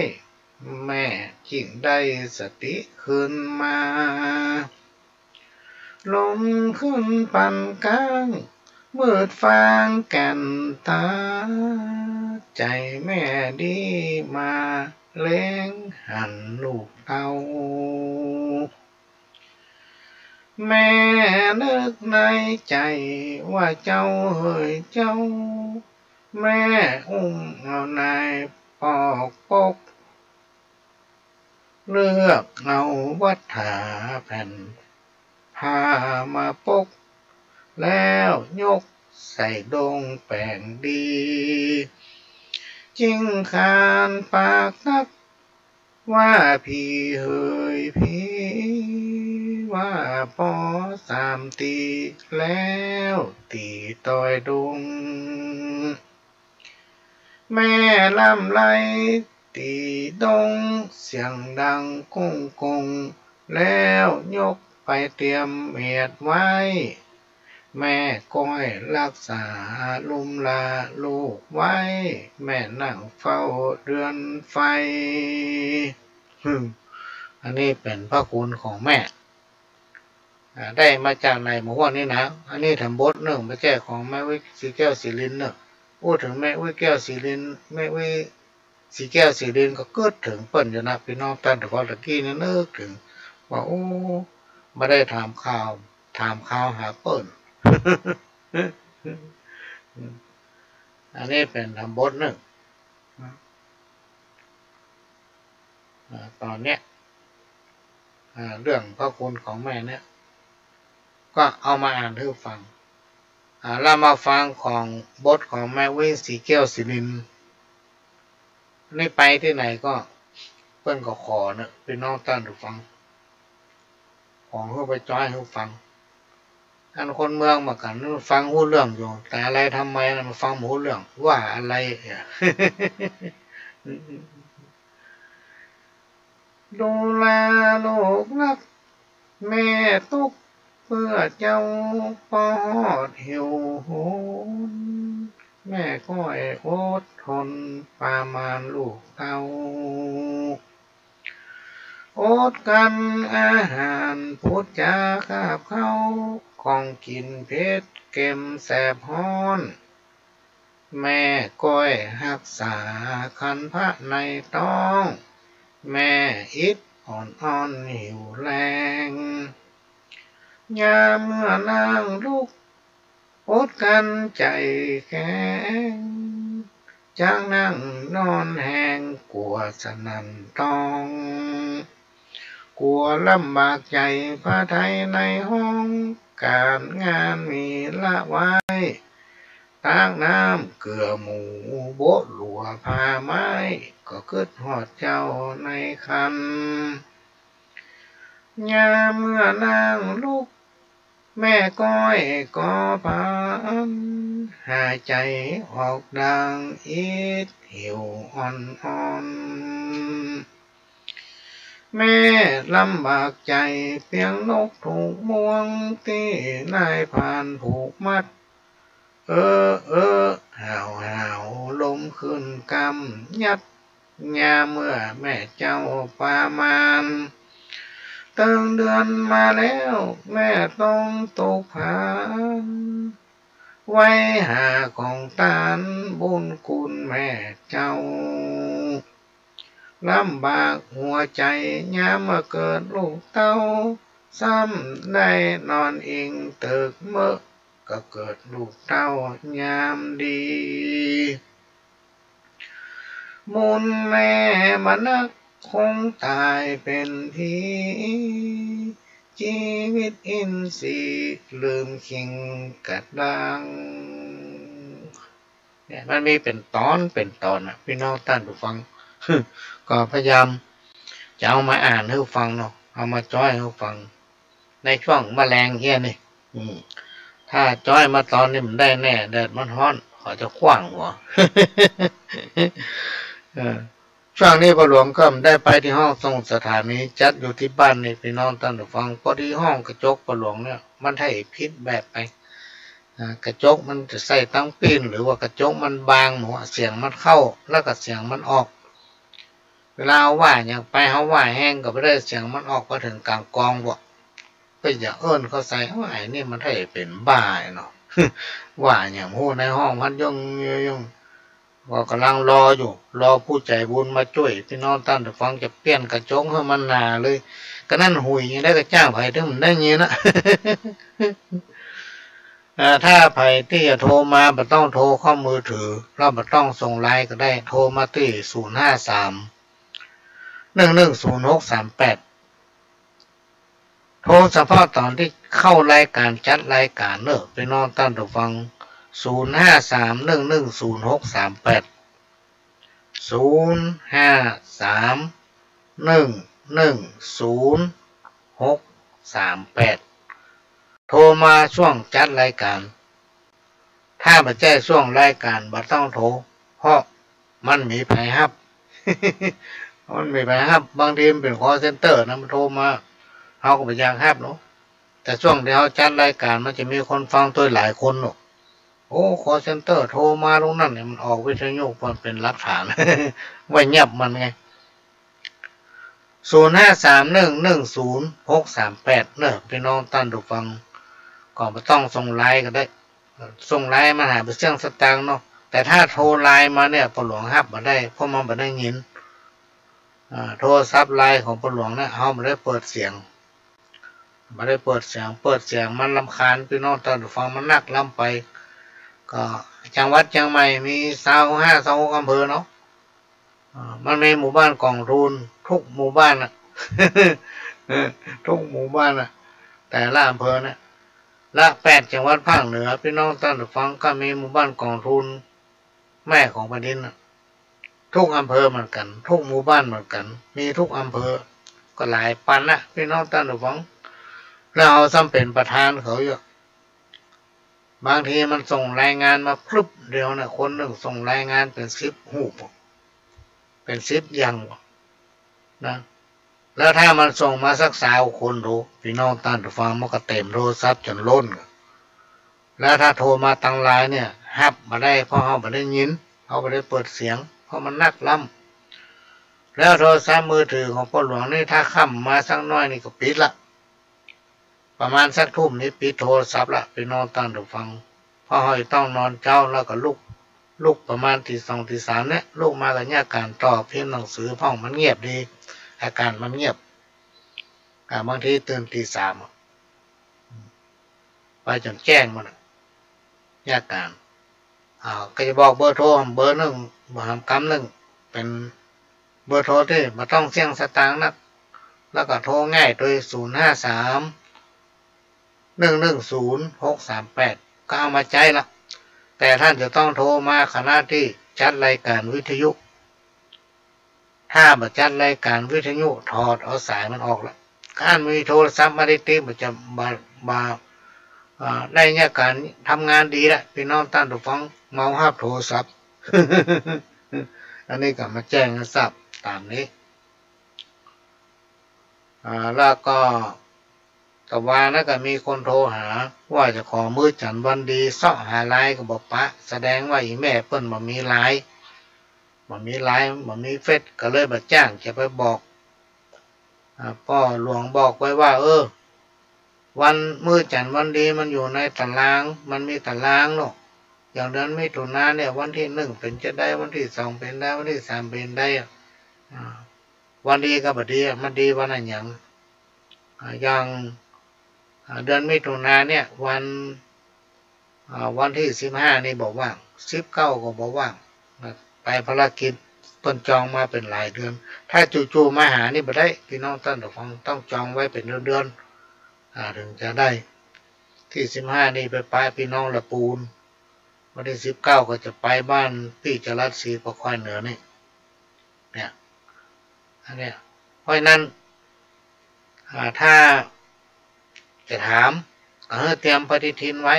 แม่จึงได้สติคืนมา ลมขึ้นปานก๊าง มืดฟางแก่นต๋า ใจ๋แม่ดีมาเล็งหันลูกเต้า แม่นึกในใจ๋ว่า เจ้าเหยเจ้า แม่อุ้มเอานายปอกปก เลือกเอาวัฏฐาแผ่นผ้ามาปก แล้วยกใส่ดงแป๋งดี จึงขานปากนัก ว่าผีเหยผี ว่าป้อสามตี้แล้วตี้ตอยดง แม่ลำไลตี้ดงเสียงดังก้องก้อง แล้วยกไปเตียมเมียดไว้ แม่ก้อยฮักษาลุมลาลูกไว้ แม่นั่งเฝ้าเดือนไฟ อืม อันนี้เป๋นพระคุณของแม่ อ่า ได้มาจากในหมู่ห้องนี้นะ อันนี้แถมบทนึ่ง บ่ใจ้ของแม่อุ๊ย ศรีแก้ว ศรีรินทร์ เนาะ อู้เถิงแม่อุ๊ย แก้ว ศรีรินทร์ แม่อุ๊ย ศรีแก้ว ศรีรินทร์ ก็กึ๊ดเถิงเปิ้นอยู่นะ ปี้น้องต้านตะกอนตะกี้เนี่ยนึกเถิงว่า โอ้ บ่ได้ถามข่าว ถามข่าวหาเปิ้น อันนี้เป๋นแถมบทนึ่ง อ่า ต๋อนเนี้ย อ่า เรื่องพระคุณของแม่เนี่ย ก็เอามาอ่านหื้อฟัง อ่า แล้วมาฟังของบทของแม่อุ๊ย ศรีแก้ว ศรีรินทร์ นี่ไปตี้ไหนก็ เปิ้นก็ขอเนาะ ปี้น้องต้านผู้ฟัง ขอหื้อไปจ้อยหื้อฟัง อันคนเมืองบ่ากั๋นฟังฮู้เรื่องอยู่ แต่อะไรทำไมนะ มันฟังบ่ฮู้เรื่อง ว่าอะไรเนี่ย ดูแลลูกฮัก แม่ตุ๊กเปื้อเจ้า ปอฮอดหิวโหย แม่ก้อยอดทนประมาณลูกเต้า อดกั๋นอาหาร พูดจ๋าคาบเค้า ของกิ๋นเผ็ดเก็มแสบฮ้อน แม่ก้อยฮักษาคันพระในต๊อง แม่อิดอ่อนๆ หิวแฮง ยามเมื่อนางลุก อดกั๋นใจ๋แข็ง จักนั่งนอนแฮง กั๋วสนั่นต๊อง กั๋วลำบากใจ๋ ผ้าไทยในห้อง ก๋านงานมีละไว้ ตากน้ำเกือหมู โบะหลัวผ้าไม้ ก็กึ๊ดฮอดเจ้าในคัน ยามเมื่อนางลุก แม่ก้อยก็พลัน หายใจ๋ออกดังอิดหิวอ่อนๆ แม่ลำบากใจ๋ เปียงนกถูกบ่วง ตี้นายพรานผูกมัด เออเออ หาวหาว ลมขึ้นกำยัด ยามเมื่อแม่เจ้าปามาน เติงเดือนมาแล้วแม่ต้องตกผาน ไว้หาของตานบุญคุณแม่เจ้า ลำบากหัวใจ๋ยามเมื่อเกิดลูกเต้า ซ้ำได้นอนอิงเติกเมอะ ก็เกิดลูกเต้ายามดี บุญแม่บ่นักคงต๋ายเป๋นผี จีวิตอินทรีย์ลืมคิงกะด้าง เนี่ย มันมีเป๋นต๋อนเป๋นต๋อนน่ะ ปี้น้องต้านผู้ฟัง ก็พยายามจะเอามาอ่านหื้อฟังเนาะ เอามาจ้อยหื้อฟัง ในช่วงแมลงเอี้ยนี่ อืม ถ้าจ้อยมาต๋อนนี้บ่ได้แน่ แดดมันฮ้อน เขาจะขว้างหัว เออ ช่วงนี้ป้อหลวงก็บ่ได้ไปตี้ห้องส่งสถานี จัดอยู่ตี้บ้านนี่ ปี้น้องต้านผู้ฟัง พอดีห้องกระจกป้อหลวงเนี่ย มันได้ผิดแบบไป อ่า กระจกมันจะใส่ตังปิ้น หรือว่ากระจกมันบางหมด เสียงมันเข้า แล้วก็เสียงมันออก เวลาเฮาว่าหยังไป เฮาว่าแฮงก็บ่ได้ เสียงมันออกไปเถิงก๋างกองบ่ ก็อยากเอิ้นเข้าใส่ โอ้ย ไอ้นี่มันได้เป๋นบ้าเนาะ ว่าหยังฮู้ ในห้องมันย่องย่อง ก็ก่ำลังรออยู่ รอผู้ใจ๋บุญมาจ้วย ปี้น้องต้านผู้ฟัง จะเปลี่ยนกระจกหื้อมันหนาเลย ก็นั่นหุยยังได้ ก็จ้างใผเถิงบ่ได้ยินนะ อ่า ถ้าใผตี้จะโทรมา บ่ต้องโทรเข้ามือถือ แล้วบ่ต้องส่งไลน์ก็ได้ โทรมาตี้ ศูนย์ห้าสาม หนึ่งหนึ่งศูนย์ หกสามแปด โทรเฉพาะต๋อนตี้เข้ารายก๋าน จัดรายก๋านเนาะ ปี้น้องต้านผู้ฟัง ศูนย์ห้าสาม หนึ่งหนึ่งศูนย์ หกสามแปด ศูนย์ห้าสาม หนึ่งหนึ่งศูนย์ หกสามแปด โทรมาช่วงจัดรายก๋าน ถ้าบ่ใจ้ช่วงรายก๋านบ่ต้องโทร เพราะมันบ่มีใผฮับ มันบ่มีใผฮับ บางทีมันเป๋น call center นะ มันโทรมา เฮาก็บ่อยากฮับเนาะ แต่ช่วงตี้เฮาจัดรายก๋านมันจะมีคนฟังตวยหลายคนเนาะ โอ้ call center โทรมาตรงนั้นเนี่ย มันออกวิทยุ มันเป๋นหลักฐาน ไว้ยับมันไง ศูนย์ห้าสาม หนึ่งหนึ่งศูนย์ หกสามแปด เนาะ ปี้น้องต้านผู้ฟัง ก็บ่ต้องส่งไลน์ก็ได้ ส่งไลน์มาหาบ่เสี้ยงสตางค์เนาะ แต่ถ้าโทรไลน์มาเนี่ย ป้อหลวงฮับบ่ได้ เพราะมันบ่ได้ยิน อ่า โทรศัพท์ไลน์ของป้อหลวงเนี่ย เฮาบ่ได้เปิดเสียง บ่ได้เปิดเสียง เปิดเสียงมันรำคาญปี้น้องต้านผู้ฟัง มันนักล้ำไป ก็จังหวัดเจียงใหม่มีซาวห้า ซาวหกอำเภอเนาะ อ่า มันมีหมู่บ้านกองทุนทุกหมู่บ้านน่ะ ทุกหมู่บ้านน่ะ แต่ละอำเภอเนี่ย และแปดจังหวัดภาคเหนือ ปี้น้องต้านผู้ฟัง ก็มีหมู่บ้านกองทุนแม่ของแผ่นดินน่ะ ทุกอำเภอเหมือนกั๋น ทุกหมู่บ้านเหมือนกั๋น มีทุกอำเภอ ก็หลายปันน่ะ ปี้น้องต้านผู้ฟัง แล้วเฮาซ้ำเป๋นประธานเขาอยู่ บางทีมันส่งรายงานมาพลึบเดียวน่ะ คนนึ่งส่งรายงานเป๋นสิบฮูป เป๋นสิบอย่างนะ แล้วถ้ามันส่งมาสักซาวคน โธ่ ปี้น้องต้านผู้ฟัง มันก็เตรียมโทรศัพท์จ๋นล้น แล้วถ้าโทรมาตางไลน์เนี่ย ฮับบ่ได้ เพราะเฮาบ่ได้ยิน เฮาบ่ได้เปิดเสียง เพราะมันนักล้ำ แล้วโทรศัพท์มือถือของป้อหลวงนี่ ถ้าค่ำมาสักหน้อยนี่ก็ปิดละ ประมาณสักทุ่มนี่ปิดโทรศัพท์ละ ปี้น้องต้านผู้ฟัง เพราะเฮาจะต้องนอนเจ๊า แล้วก็ลุก ลุกประมาณตีสองตีสามเนี่ย ลุกมาก็เยียะก๋านต่อ พิมพ์หนังสือพ่อง มันเงียบดี อากาศมันเงียบ อ่า บางทีตื่นตีสามอะ ไปจ๋นแจ้งหมดอะ เยียะก๋าน อ่า ก็จะบอกเบอร์โทรเบอร์นึ่ง บ่หำกำนึ่ง เป๋นเบอร์โทรตี้บ่ต้องเสี้ยงสตางค์นัก แล้วก็โทรง่ายโดย ศูนย์ห้าสาม หนึ่งหนึ่งศูนย์ หกสามแปด ก็เอามาใจ๊ละ แต่ต้านจะต้องโทรมาขณะตี้จัดรายก๋านวิทยุ ถ้าบ่จัดรายก๋านวิทยุ ถอดเอาสายมันออกละ คันมีโทรศัพท์มาติดๆ มันจะบ่ บ่ อ่า ได้เยียะก๋านทำงานดีละ ปี้น้องต้านผู้ฟัง เมาฮับโทรศัพท์ อันนี้ก็มาแจ้งหื้อทราบต๋ามนี้ อ่า แล้วก็ ตะวานั้นก็มีคนโทรหา ว่าจะขอมื้อจั๋นวันดี เซาะหาไลน์ก็บ่ปะ แสดงว่าอี่แม่เปิ้นบ่มีไลน์ บ่มีไลน์ บ่มีเฟซ ก็เลยบ่จ้างจะไปบอก อ่า ป้อหลวงบอกไว้ว่า เออ วันมื้อจั๋นทร์วันดีมันอยู่ในต๋าราง มันมีต๋ารางเนาะ อย่างเดือนมิถุนาเนี่ย วันตี้นึ่งเป๋นจะใด วันตี้สองเป๋นใด วันตี้สามเป๋นใดอะ อ่า วันดีกับบ่ดีอะ มันดีวันอะหยัง อ่า อย่าง อ่า เดือนมิถุนาเนี่ย วัน อ่า วันตี้สิบห้านี่บ่ว่าง สิบเก้าก็บ่ว่าง ไปภารกิจ เปิ้นจองมาเป๋นหลายเดือน ถ้าจู่ๆ มาหานี่บ่ได้ ปี้น้องต้านผู้ฟัง ต้องจองไว้เป๋นเดือนๆ อ่า เถิงจะได้ ตี้สิบห้านี่ไปปะปี้น้องละปูน วันตี้สิบเก้าก็จะไปบ้านปี้จรัสศรีปะคอยเหนือนี่ เนี่ย อันเนี้ย เพราะฉะนั้น อ่า ถ้าจะถาม ก็หื้อเตรียมปฏิทินไว้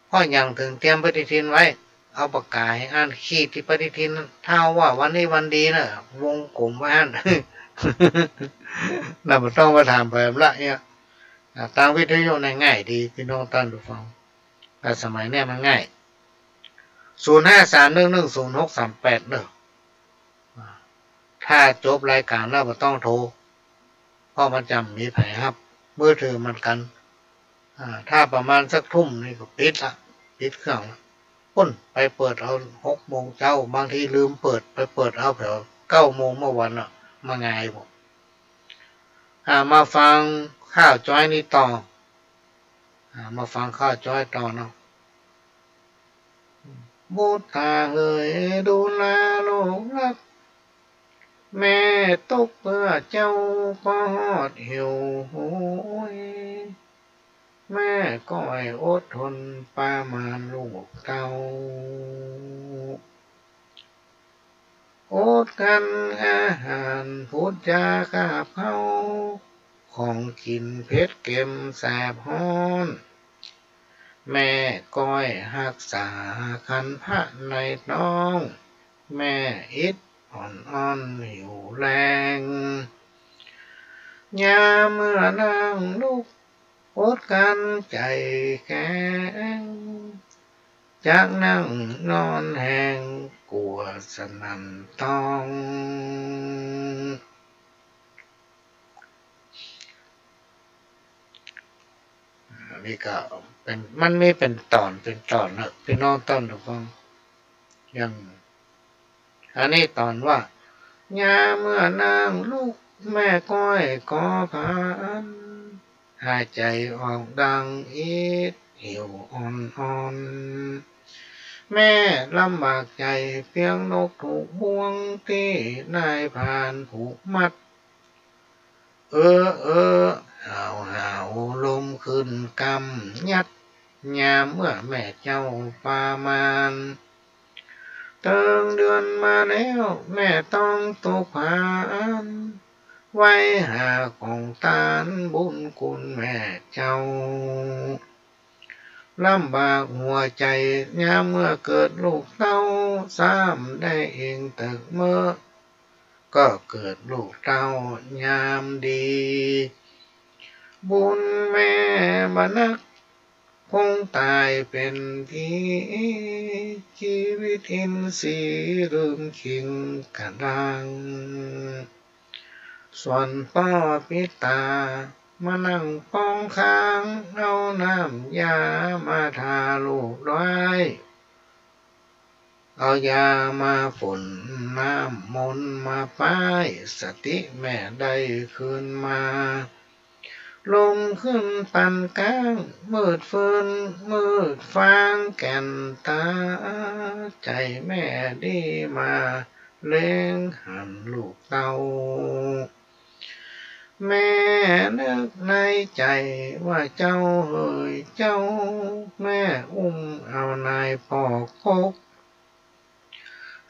เพราะหยังเถิงเตรียมปฏิทินไว้ เอาปากกาหื้ออั้นขีดตี้ปฏิทิน ถ้าว่าวันนี้วันดีนะ วงกลมไว้หั้น นะ บ่ต้องมาถามไผละเนี่ย อ่า ตางวิทยุนี่ง่ายดี ปี้น้องต้านผู้ฟัง แต่สมัยเนี่ยมันง่าย ศูนย์ห้าสามหนึ่งหนึ่งศูนย์หกสามแปด เน่อ อ่า ถ้าจบรายก๋านแล้วบ่ต้องโทร เพราะมันจะบ่มีใผฮับ มือถือเหมือนกั๋น อ่า ถ้าประมาณสักทุ่มนี่ก็ปิดละ ปิดเครื่องละ ปุ้น ไปเปิดเอาหกโมงเจ๊า บางทีลืมเปิด ไปเปิดเอาแผวเก้าโมงเมื่อวันน่ะ มาไงบ่ อ่า มาฟังข้าวจ้อยนี่ต่อ อ่า มาฟังข้าวจ้อยต่อเนาะ บุตราเหยดูราลูกรัก แม่ตุ๊กเปื้อเจ้าปอฮอดหิวโหย แม่ก้อยอดทนประมาณลูกเต้า อดกลั้นอาหารพูดจาคาบเค้า ของกิ๋นเผ็ดเค็มแสบฮ้อน แม่ก้อยฮักษาครรภ์ในต๊อง แม่อิดอ่อนๆ หิวแฮง ยามเมื่อนั่งลุก อดกลั้นใจ๋แข็ง จักนั่งนอนแฮง กั๋วสนั่นต๊อง อันนี้ก็เป๋น มันมีเป๋นต๋อน เป๋นต๋อนเนาะ ปี้น้องต้านผู้ฟัง อย่าง อันนี้ต๋อนว่า ยามเมื่อนั่งลุก แม่ก้อยก็ผ่าน หายใจ๋ออกดังอิดหิวอ่อนๆ แม่ลำบากใจ๋เปียงนกถูกบ่วงตี้นายพรานผูกมัด เออ เออ หาว หาว ลมขึ้นกำยัด ยามเมื่อแม่เจ้าประมาณ เติงเดือนมาแล้ว แม่ต้องตกผาน ไหว้หาของตานบุญคุณแม่เจ้า ลำบากหัวใจ๋ ยามเมื่อเกิดลูกเต้า ซ้ำได้อิงตึกเมื่อ ก็เกิดลูกเต้ายามดี บุญแม่บ่นัก คงต๋ายเป๋นผี จีวิตอินทรีย์ลืมคิงกะด้าง ส่วนป้อปิดต๋า มานั่งป้องข้าง เอาน้ำยามาทาลูบไว้ เอายามาฝน น้ำมนต์มาป้าย สติแม่ได้คืนมา ลมขึ้นปานก้าง มืดฟื้น มืดฟ้างแก่นต๋า ใจ๋แม่ดีมา เล็งหันลูกเต้า แม่นึกในใจ๋ว่าเจ้าเหยเจ้า แม่อุ้มเอานายปอกก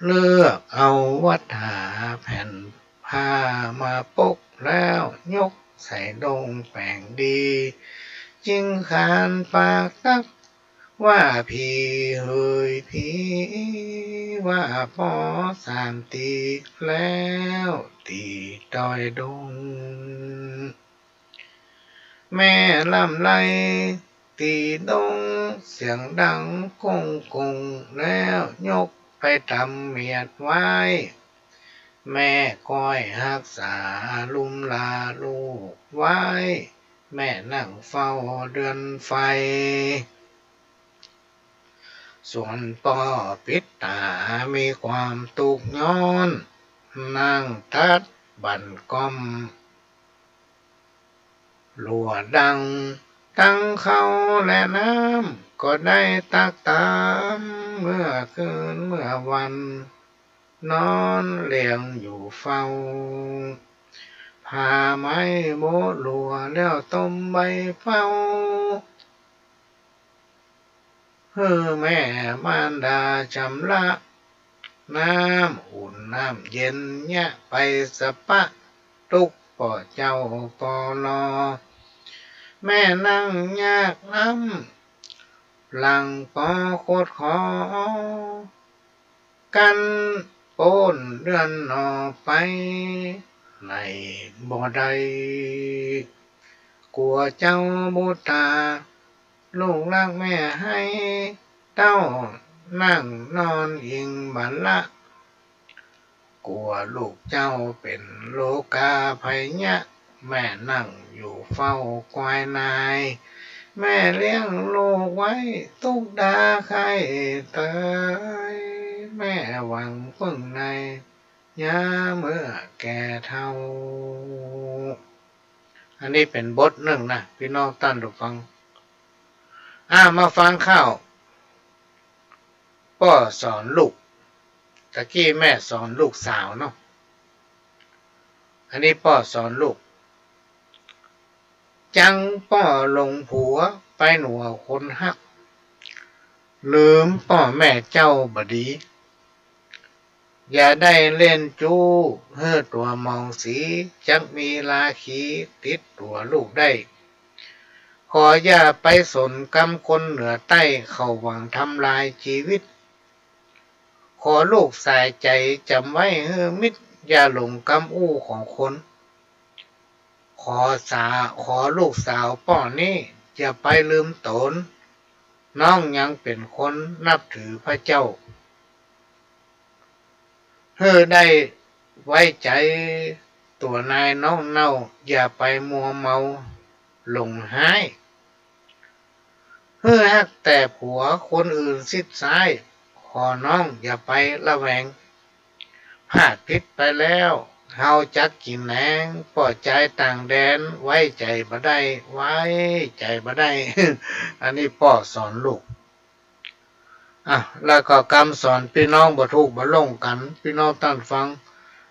เลือกเอาวัตถาแผ่นผ้ามาปก แล้วยกใส่ดงแป๋งดี จึงขานปากตั๊ก ว่าผีเหยผี ว่าปอสามตี๋แล้ว ตี๋ต๋อยดง แม่ล่ำไล่ตี๋ดง เสียงดังก้งกง แล้วยก ไปต๋ำเมียดไว้ แม่ก้อยฮักษาลุมลาลูกไว้ แม่นั่งเฝ้าเดือนไฟ ส่วนป้อปิดต๋ามีความตุ๊กข์ย้อน นั่งทัดบั่นก้อม หลั่วดังตังข้าวและน้ำ ก็ได้ตักต๋าม เมื่อคืนเมื่อวัน นอนเลียงอยู่เฝ้า ผ่าไม้โบ๊ะหลั่วแล้วต้มใบเฝ้า หื้อแม่มารดาชำระ น้ำอุ่นน้ำเย็นเยียะไปสะปะ ตุ๊กข์ป้อเจ้าป้อลอ แม่นั่งยากน้ำ หลังป้อโคตรขอ กันโป๊นเดือนหน่อไป ไหนบ่ได้ กั๋วเจ้าบุตตา ลูกฮักแม่ไห้ เต้านั่งนอนอิงบ่ละ กั๋วลูกเจ้าเป๋นโรคาภัยเยียะ แม่นั่งอยู่เฝ้าควายนาย แม่เลี้ยงลูกไว้ตุ๊กข์ดาไข้ต๋าย แม่หวังเปิ้งใน ยามเมื่อแก่เฒ่า อันนี้เป๋นบทนึ่งนะ ปี้น้องต้านผู้ฟัง อ่า มาฟังข้าว ป้อสอนลูก ตะกี้แม่สอนลูกสาวเนาะ อันนี้ป้อสอนลูก จังป้อหลงผัวไปเหนือคนฮัก ลืมป้อแม่เจ้าบ่ดี อย่าได้เล่นจู้หื้อตั๋วหมองสี จักมีราคีติดตั๋วลูกได้ ขออย่าไปสนกำคนเหนือใต้ เขาหวังทำลายจีวิต ขอลูกสายใจ๋จ๋ำไว้หื้อมิด อย่าหลงกำอู้ของคน ขอสา ขอลูกสาวป้อนี้อย่าไปลืมต๋น น้องยังเป๋นคนนับถือพระเจ้า หื้อได้ไว้ใจ๋ตั๋วนายน้องเน่า อย่าไปมัวเมาหลงฮ้าย หื้อฮักแต่ผัวคนอื่นซิดซ้าย ขอน้องอย่าไประแวง พลาดผิดไปแล้ว เฮาจักกิ๋นแหนง ป้อจายต่างแดน ไว้ใจ๋บ่ได้ ไว้ใจ๋บ่ได้ อันนี้ป้อสอนลูก อ่ะ แล้วก็กำสอนปี้น้องบ่ทุกข์บ่โล่งกั๋น ปี้น้องต้านฟัง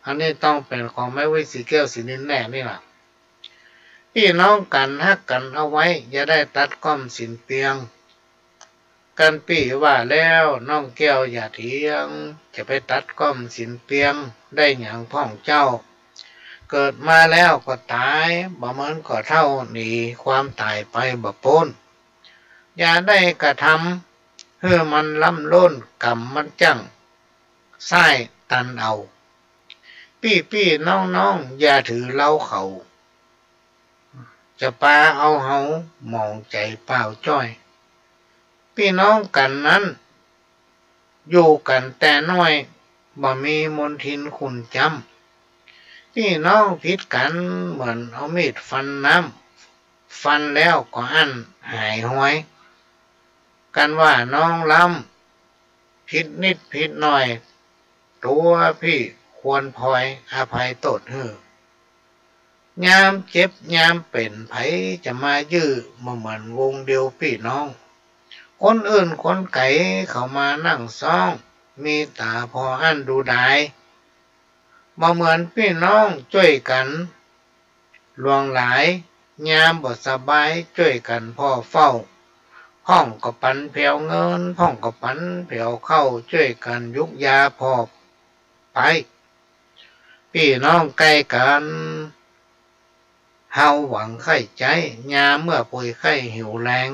อันนี้ต้องเป๋นของแม่อุ๊ย ศรีแก้ว ศรีนินแน่นี่ล่ะ ปี้น้องกั๋นฮักกั๋นเอาไว้ อย่าได้ตัดก้อมสินเปียง กันปี้ว่าแล้ว น้องแก้วอย่าเถียง จะไปตัดก้อมสินเปียง ได้หยังพ่องเจ้า เกิดมาแล้วก็ต๋าย บ่เหมินก่อเฒ่า หนีความต๋ายไปบ่ป๊น อย่าได้กระทำ หื้อมันล้ำล้น กรรมมันจั้ง ซ้ายตันเอา ปี้ๆ น้องๆ อย่าถือเล้าเขา จะปาเอาเฮาหมองใจ๋เปล่าจ้อย ปี้น้องกั๋นนั้น อยู่กั๋นแต่น้อย บ่มีมนทินขุ่นจ๊ำ ปี้น้องผิดกั๋น เหมือนเอามีดฟันน้ำ ฟันแล้วก็อั้นหายฮวย กันว่าน้องล้ำ ผิดนิดผิดหน่อย ตั๋วปี้ควรพลอยอภัยโต้ษหื้อ ยามเจ็บยามเป๋น ใผจะมายื้อ บ่เหมือนวงเดียวปี้น้อง คนอื่นคนไก๋เขามานั่งซ้อง มีต๋าผ่ออั้นดูดาย บ่เหมือนปี้น้องจ้วยกั๋น หลวงหลาย ยามบ่สบายจ้วยกั๋นผ่อเฝ้า พ่องก็ปันแผวเงิน พ่องก็ปันแผวข้าว จ้วยกั๋นยุกยาผ่อไป ปี้น้องใก้กั๋น เฮาหวังใค่ใจ๊ ยามเมื่อป่วยไข้หิวแฮง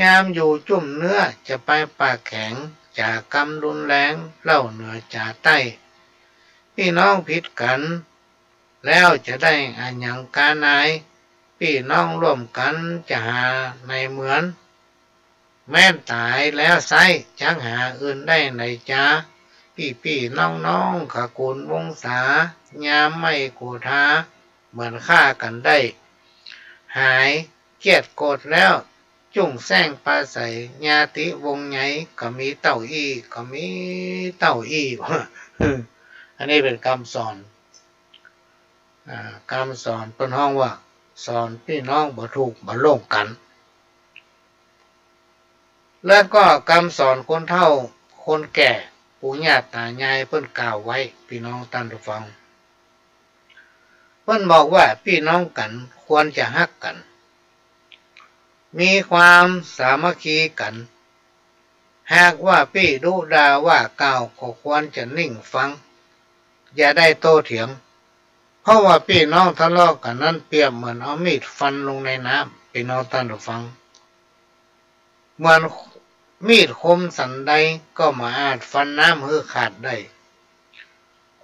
ยามอยู่จุ่มเนื้อจะไปปากแข็ง จ๋ากำรุนแรง เล่าเหนือจ๋าใต้ ปี้น้องผิดกั๋น แล้วจะได้อะหยังกานาย ปี้น้องร่วมกั๋นจะหาในเหมือน แม้นต๋ายแล้วไซ้ จักหาอื่นได้ไหนจา ปี้ๆ น้องๆ ขะกู๋นวงศา ยามไม่โกธา เหมือนฆ่ากั๋นได้ หายเกลียดโกรธแล้ว จุ่งแส้งปาใส ญาติวงใหญ่ ก็มีเต้าอี้ ก็มีเต้าอี้ อันนี้เป๋นกำสอน อ่า กำสอนเปิ้นฮ้องว่า สอนปี้น้องบ่ถูกบ่โล่งกั๋น แล้วก็กำสอนคนเฒ่าคนแก่ ปู่ย่าต๋ายายเปิ้นกล่าวไว้ ปี้น้องต้านผู้ฟัง เปิ้นบอกว่าปี้น้องกั๋นควรจะฮักกั๋น มีความสามัคคีกั๋น หากว่าปี้ดุด่าว่ากล่าวก็ควรจะนิ่งฟัง อย่าได้โต้เถียง เพราะว่าปี้น้องทะเลาะกั๋นนั้นเปรียบเหมือนเอามีดฟันลงในน้ำ ปี้น้องต้านผู้ฟัง เหมือนมีดคมสันใดก็บ่อาจฟันน้ำหื้อขาดได้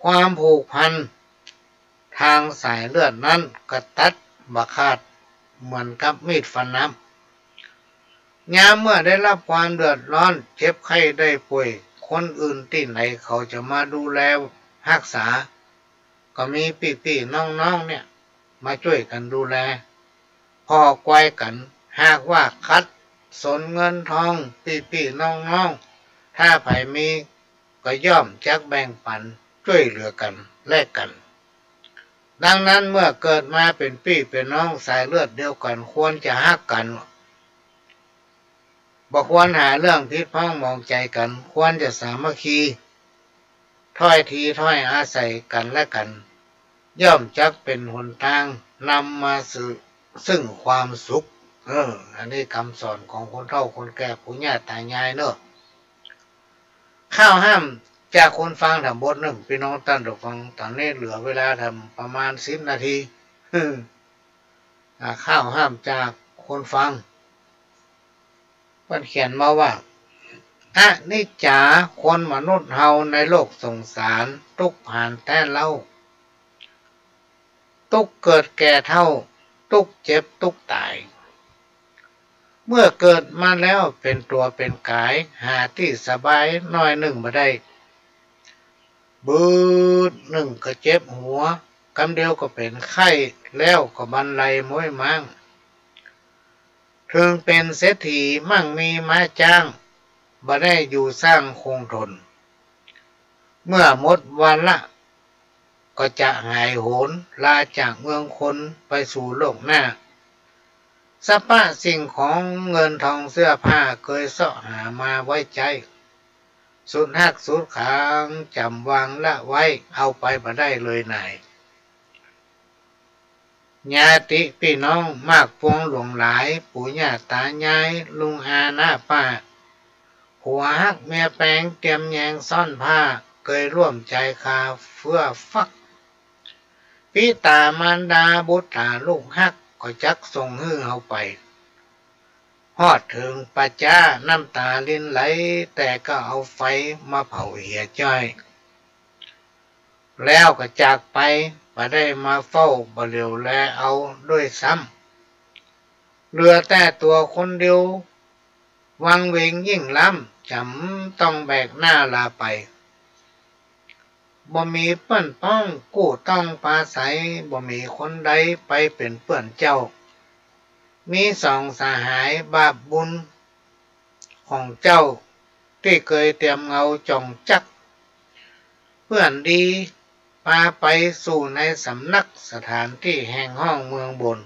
ความผูกพันทางสายเลือดนั้นก็ตัดบ่ขาดเหมือนกับมีดฟันน้ำ ยามเมื่อได้รับความเดือดร้อน เจ็บไข้ได้ป่วย คนอื่นตี้ไหนเขาจะมาดูแลฮักษา ก็มีปี้ๆ น้องๆ เนี่ย มาจ้วยกั๋นดูแล ผ่อควายกั๋น หากว่าขัดสนเงินทอง ปี้ๆ น้องๆ ถ้าใผมี ก็ย่อมจักแบ่งปั๋นจ้วยเหลือกั๋นและกั๋น ดังนั้นเมื่อเกิดมาเป๋นปี้เป๋นน้องสายเลือดเดียวกั๋น ควรจะฮักกั๋น บ่ควรหาเรื่องผิดพ้องหมองใจ๋กั๋น ควรจะสามัคคี ถ้อยทีถ้อยอาศัยกั๋นและกั๋น ย่อมจักเป๋นหนตางนำมาซึ่ง ซึ่งความสุข เออ อันนี้กำสอนของคนเฒ่าคนแก่ปู่ย่าต๋ายายเนาะ ข้าวห้ามจากคนฟังแถมบทนึ่ง ปี้น้องต้านผู้ฟัง ต๋อนนี้เหลือเวลาแถมประมาณสิบนาที อ่า ข้าวห้ามจากคนฟัง เปิ้นเขียนมาว่า อนิจจา คนมนุษย์เฮาในโลกสงสาร ตุ๊กข์ผานแต๊เล่า ตุ๊กข์เกิดแก่เฒ่า ตุ๊กข์เจ็บตุ๊กข์ต๋าย เมื่อเกิดมาแล้วเป๋นตั๋วเป๋นก๋าย หาตี้สบายหน้อยนึ่งบ่ได้ บืดนึ่งก็เจ็บหัว กำเดียวก็เป๋นไข้ แล้วก็บรรลัยม้วยม้าง เถิงเป๋นเศรษฐีมั่งมีม้าจ๊าง บ่ได้อยู่สร้างคงทน เมื่อหมดวาระ ก็จะหายโหน ลาจากเมืองคนไปสู่โลกหน้า สรรพสิ่งของเงินทองเสื้อผ้าเกยเซาะหามาไว้ใจ๊ สุดฮักสุดขังจ๋ำวางละไว้ เอาไปบ่ได้เลยหนาย ญาติปี้น้องมากปวงหลวงหลาย ปู่ย่าต๋ายาย ลุงอาน้าป้า ผัวฮักเมียแปง เตียมแยงซ่อนผ้า เกยร่วมใจ๋คาเฟื่อฟัก ปิต๋ามารดาบุตราลูกฮัก ก็จักส่งหื้อเฮาไป ฮอดเถิงป่าจ๊า น้ำต๋ารินไหล แต่ก็เอาไฟมาเผาเหียจ้อย แล้วก็จากไป บ่ได้มาเฝ้า บ่เหลียวแลเอาด้วยซ้ำ เหลือแต่ตั๋วคนเดียว วังเวงยิ่งล้ำ จ๋ำต้องแบกหน้าลาไป บ่มีเปื้อนป้องกู้ต้องปราศรัย บ่มีคนใดไปเป๋นเปื้อนเจ้า มีสองสหายบาปบุญของเจ้า ตี้เกยเตียมเงาจองจัก เปื้อนดีปาไปสู่ในสำนัก สถานตี้แห่งห้องเมืองบน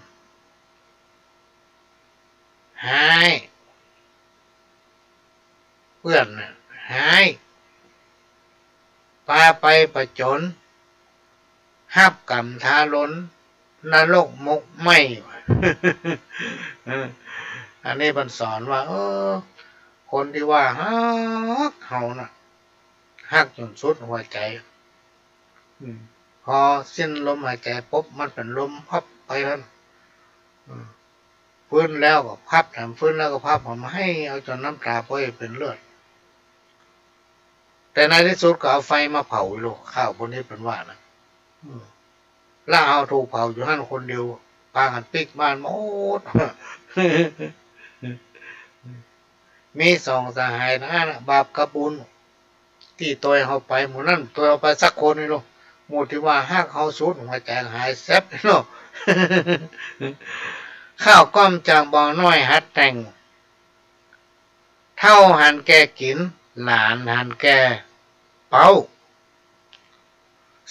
ฮ้าย เปื้อนน่ะฮ้าย ปาไปผจญ ฮับก๋รรมทารุณ นรกหมกไหม้ เออ อันนี้เปิ้นสอนว่า เออ คนตี้ว่าฮักเฮาน่ะ ฮักจ๋นสุดหัวใจ๋ อืม พอสิ้นลมหายใจ๋ปุ๊บ มันเป๋นลมพับไปหั้น อืม ฟื้นแล้วก็พับ แถมฟื้นแล้วก็พับ แถมไห้เอาจ๋นน้ำต๋าปล่อยเป๋นเลือด แต่ในตี้สุดก็เอาไฟมาเผาโลด ข้าวพวกนี้เปิ้นว่านะ อืม แล้วเฮาถูกเผาอยู่หั้นคนเดียว ปากั๋นปิ๊กบ้านหมด มีสองสหายเท่านั้นน่ะ บาปกับบุญ ตี้ตวยเฮาไป หมู่นั้นตวยเฮาไปสักคนนี่ลูก หมู่ตี้ว่าฮักเฮาสุดหัวใจ๋หายแซบเนาะ ข้าวก้อมจากบ่อน้อยหัดแต่ง เฒ่าหันแก่กิ๋น หลานหันแก่เป๊า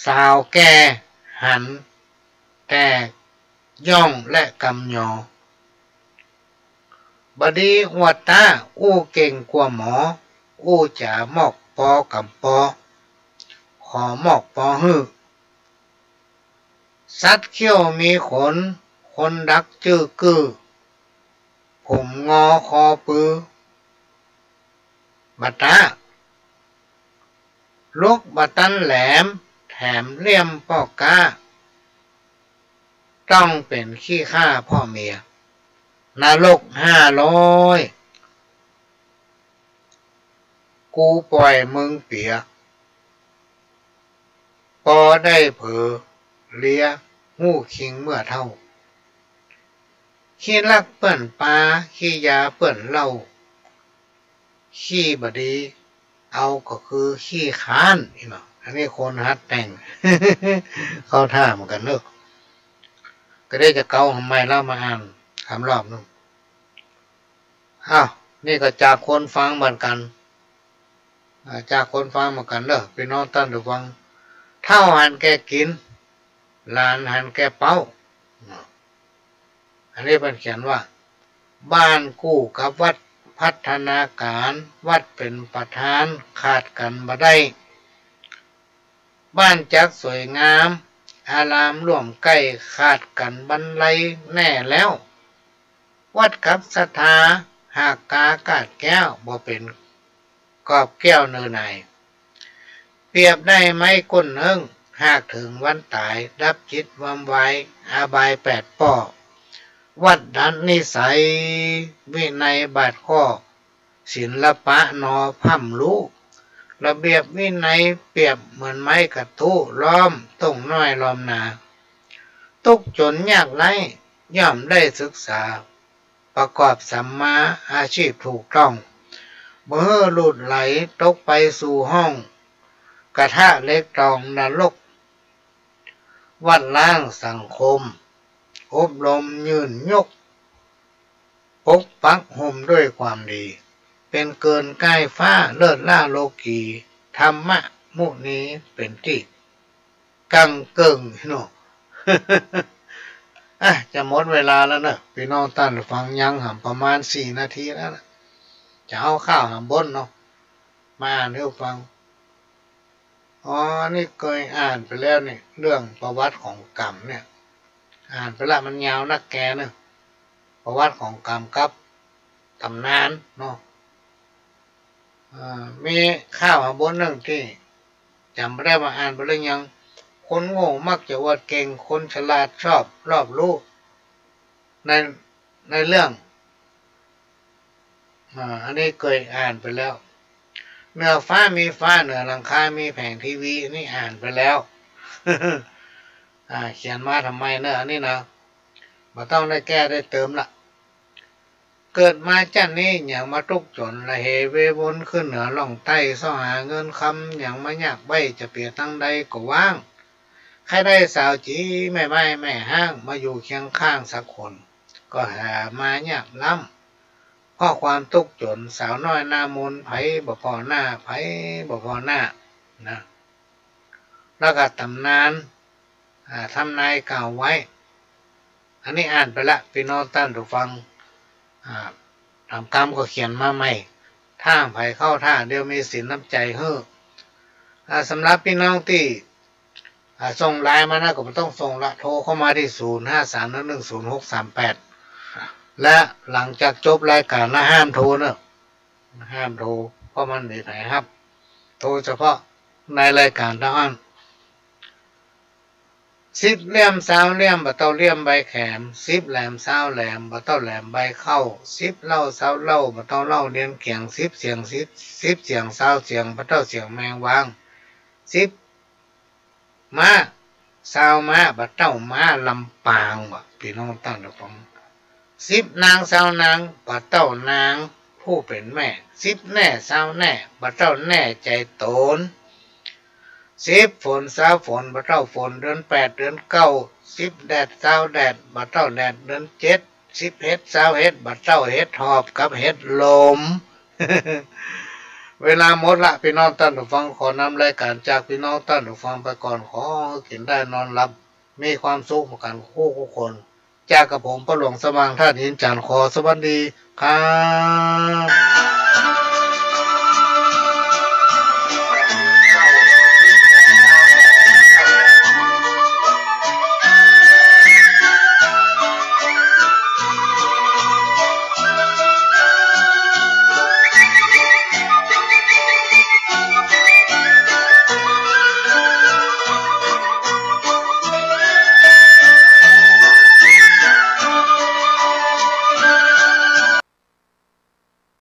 สาวแก่หันแก่ย่องและกำยอ บ่ดีอวดต๋า อู้เก่งกว่าหมอ อู้จ๋ามอกปอกำปอ ขอมอกปอหื้อ สัตว์เขี้ยวมีขน คนดักจื้อกื้อ ผมงอคอปือ บ่ต๋า ลุกบ่ตันแหลม แถมเลี่ยมป้อก๊า ต้องเป๋นขี้ข้าพ่อเมีย นรกห้าร้อย กูป่อยมึงเปีย ปอได้เผลอเลีย ฮู้คิงเมื่อเฒ่า ขี้ลักเปื้อนปา ขี้ยาเปื้อนเหล้า ขี้บ่ดี เอาก็คือขี้คร้าน นี่เนาะ อันนี้คนหัดแต่ง เข้าท่าเหมือนกั๋นเนาะ ก็ได้จะเกาหำใหม่แล้วมาอ่านหำรอบนึ่ง อ้าว นี่ก็จากคนฟังเหมือนกั๋น อ่า จากคนฟังเหมือนกั๋นเนาะ ปี้น้องต้านผู้ฟัง เฒ่าหันแก่กิ๋น หลานหันแก่เป๊า อันนี้เปิ้นเขียนว่า บ้านกู้กับวัด พัฒนาก๋าน วัดเป๋นประธาน ขาดกั๋นบ่ได้ บ้านจักสวยงาม อารามร่วมใก้ ขาดกั๋นบันไลแน่แล้ว วัดกับศรัทธา หากกากาดแก้ว บ่เป๋นกอบแก้วเนอหน่าย เปรียบได้ไม้ก้นเฮิ้ง หากเถิงวันต๋าย ดับจิตวำวาย อบายแปดป้อ วัตถนิสัย วินัยบาทข้อ ศิลปะนอพร่ำรู้ ระเบียบวินัยเปรียบเหมือนไม้กระทู้ ล้อมต้งน้อยล้อมนา ตุ๊กจนยากไร้ ย่อมได้ศึกษา ประกอบสัมมาอาชีพถูกต้อง บ่หื้อหลุดไหลตกไปสู่ห้อง กระทะเหล็กตองนรก วัดล้างสังคม อบรมยืนยก ปกปักห่มด้วยความดี เป๋นเกินก้ายฟ้า เลิศล้าโลกี ธรรมมุนีเป๋นตี้ กังเกิ่งเนาะ อ่ะ จะหมดเวลาแล้วเนาะ ปี้น้องต้านฟัง ยังหำประมาณสี่นาทีแล้วนะ จะเอาข้าวหำบนเนาะ มาอ่านหื้อฟัง อ๋อ นี่เกยอ่านไปแล้วนี่ เรื่องประวัติของก๋ำเนี่ย อ่านไปละ มันยาวนักแกเนาะ ประวัติของก๋ำกับต๋ำนานเนาะ อ่า มีข้าวหำบนนึ่งตี้จ๋ำบ่ได้ มาอ่านไปแล้วยัง คนโง่มักจะอวดเก่ง คนฉลาดชอบรอบรู้ ใน ในเรื่อง อ่า อันนี้เกยอ่านไปแล้ว เหนือฟ้ามีฟ้า เหนือหลังคามีแผงทีวี อันนี้อ่านไปแล้ว อ่า เขียนมาทำไมเนอะ อันนี้นะ บ่ต้องได้แก้ได้เติมละ เกิดมาจ้าดนี้หยังมาตุ๊กจน ระเหเววนขึ้นเหนือล่องใต้ เซาะหาเงินคำหยังมายากใบ้ จะเปียตังใดก็ว้าง ใค่ได้สาวจี๋แม่บ้ายแม่ฮ้าง มาอยู่เคียงข้างสักคน ก็หามายากล้ำ เพราะความตุ๊กจน สาวน้อยหน้ามน ใผบ่ผ่อหน้า ใผบ่ผ่อหน้า นะ แล้วก็ต๋ำนาน อ่า ทำนายกล่าวไว้ อันนี้อ่านไปละ ปี้น้องต้านผู้ฟัง อ่า ต๋ามกำก็เขียนมาใหม่ ถ้าใผเข้าท่า เดี๋ยวมีสินน้ำใจ๋หื้อ อ่า สำหรับปี้น้องตี้ อ่า ส่งไลน์มานะ ก็บ่ต้องส่งละ โทรเข้ามาตี้ ศูนย์ห้าสามหนึ่งหนึ่งศูนย์หกสามแปด และหลังจากจบรายก๋านแล้วห้ามโทรเนอะ ห้ามโทร เพราะมันบ่มีใผฮับ โทรเฉพาะในรายก๋านเต้าอั้น สิบเลี่ยมซาวเลี่ยม บ่เต้าเลี่ยมใบแขม สิบแหลมซาวแหลม บ่เต้าแหลมใบเข้า สิบเหล้าซาวเหล้า บ่เต้าเหล้าเนียนเขียง สิบเสียง สิบ สิบเสียงซาวเสียง บ่เต้าเสียงแมงวาง สิบ ม้าซาวม้า บ่เต้าม้าลำปาง ว่ะ ปี้น้องต้านผู้ฟัง สิบนางซาวนาง บ่เต้านางภู ผู้เป๋นแม่ สิบแน่ซาวแน่ บ่เต้าแน่ใจ๋ต๋น สิบฝนซาวฝน บ่เต้าฝน เดือนแปดเดือนเก้า สิบแดดซาวแดด บ่เต้าแดด เดือนเจ็ด สิบเห็ดซาวเห็ด บ่เต้าเห็ดหอบกับเห็ดลม เวลาหมดละ ปี้น้องต้านผู้ฟัง ขอนำรายก๋านจากปี้น้องต้านผู้ฟังไปก่อน ขอหื้อกิ๋นได้นอนหลับ มีความสุขเหมือนกั๋นกู้คน จากกับผมป้อหลวงสว่างธาตุหินจันทร์ ขอสวัสดีครับ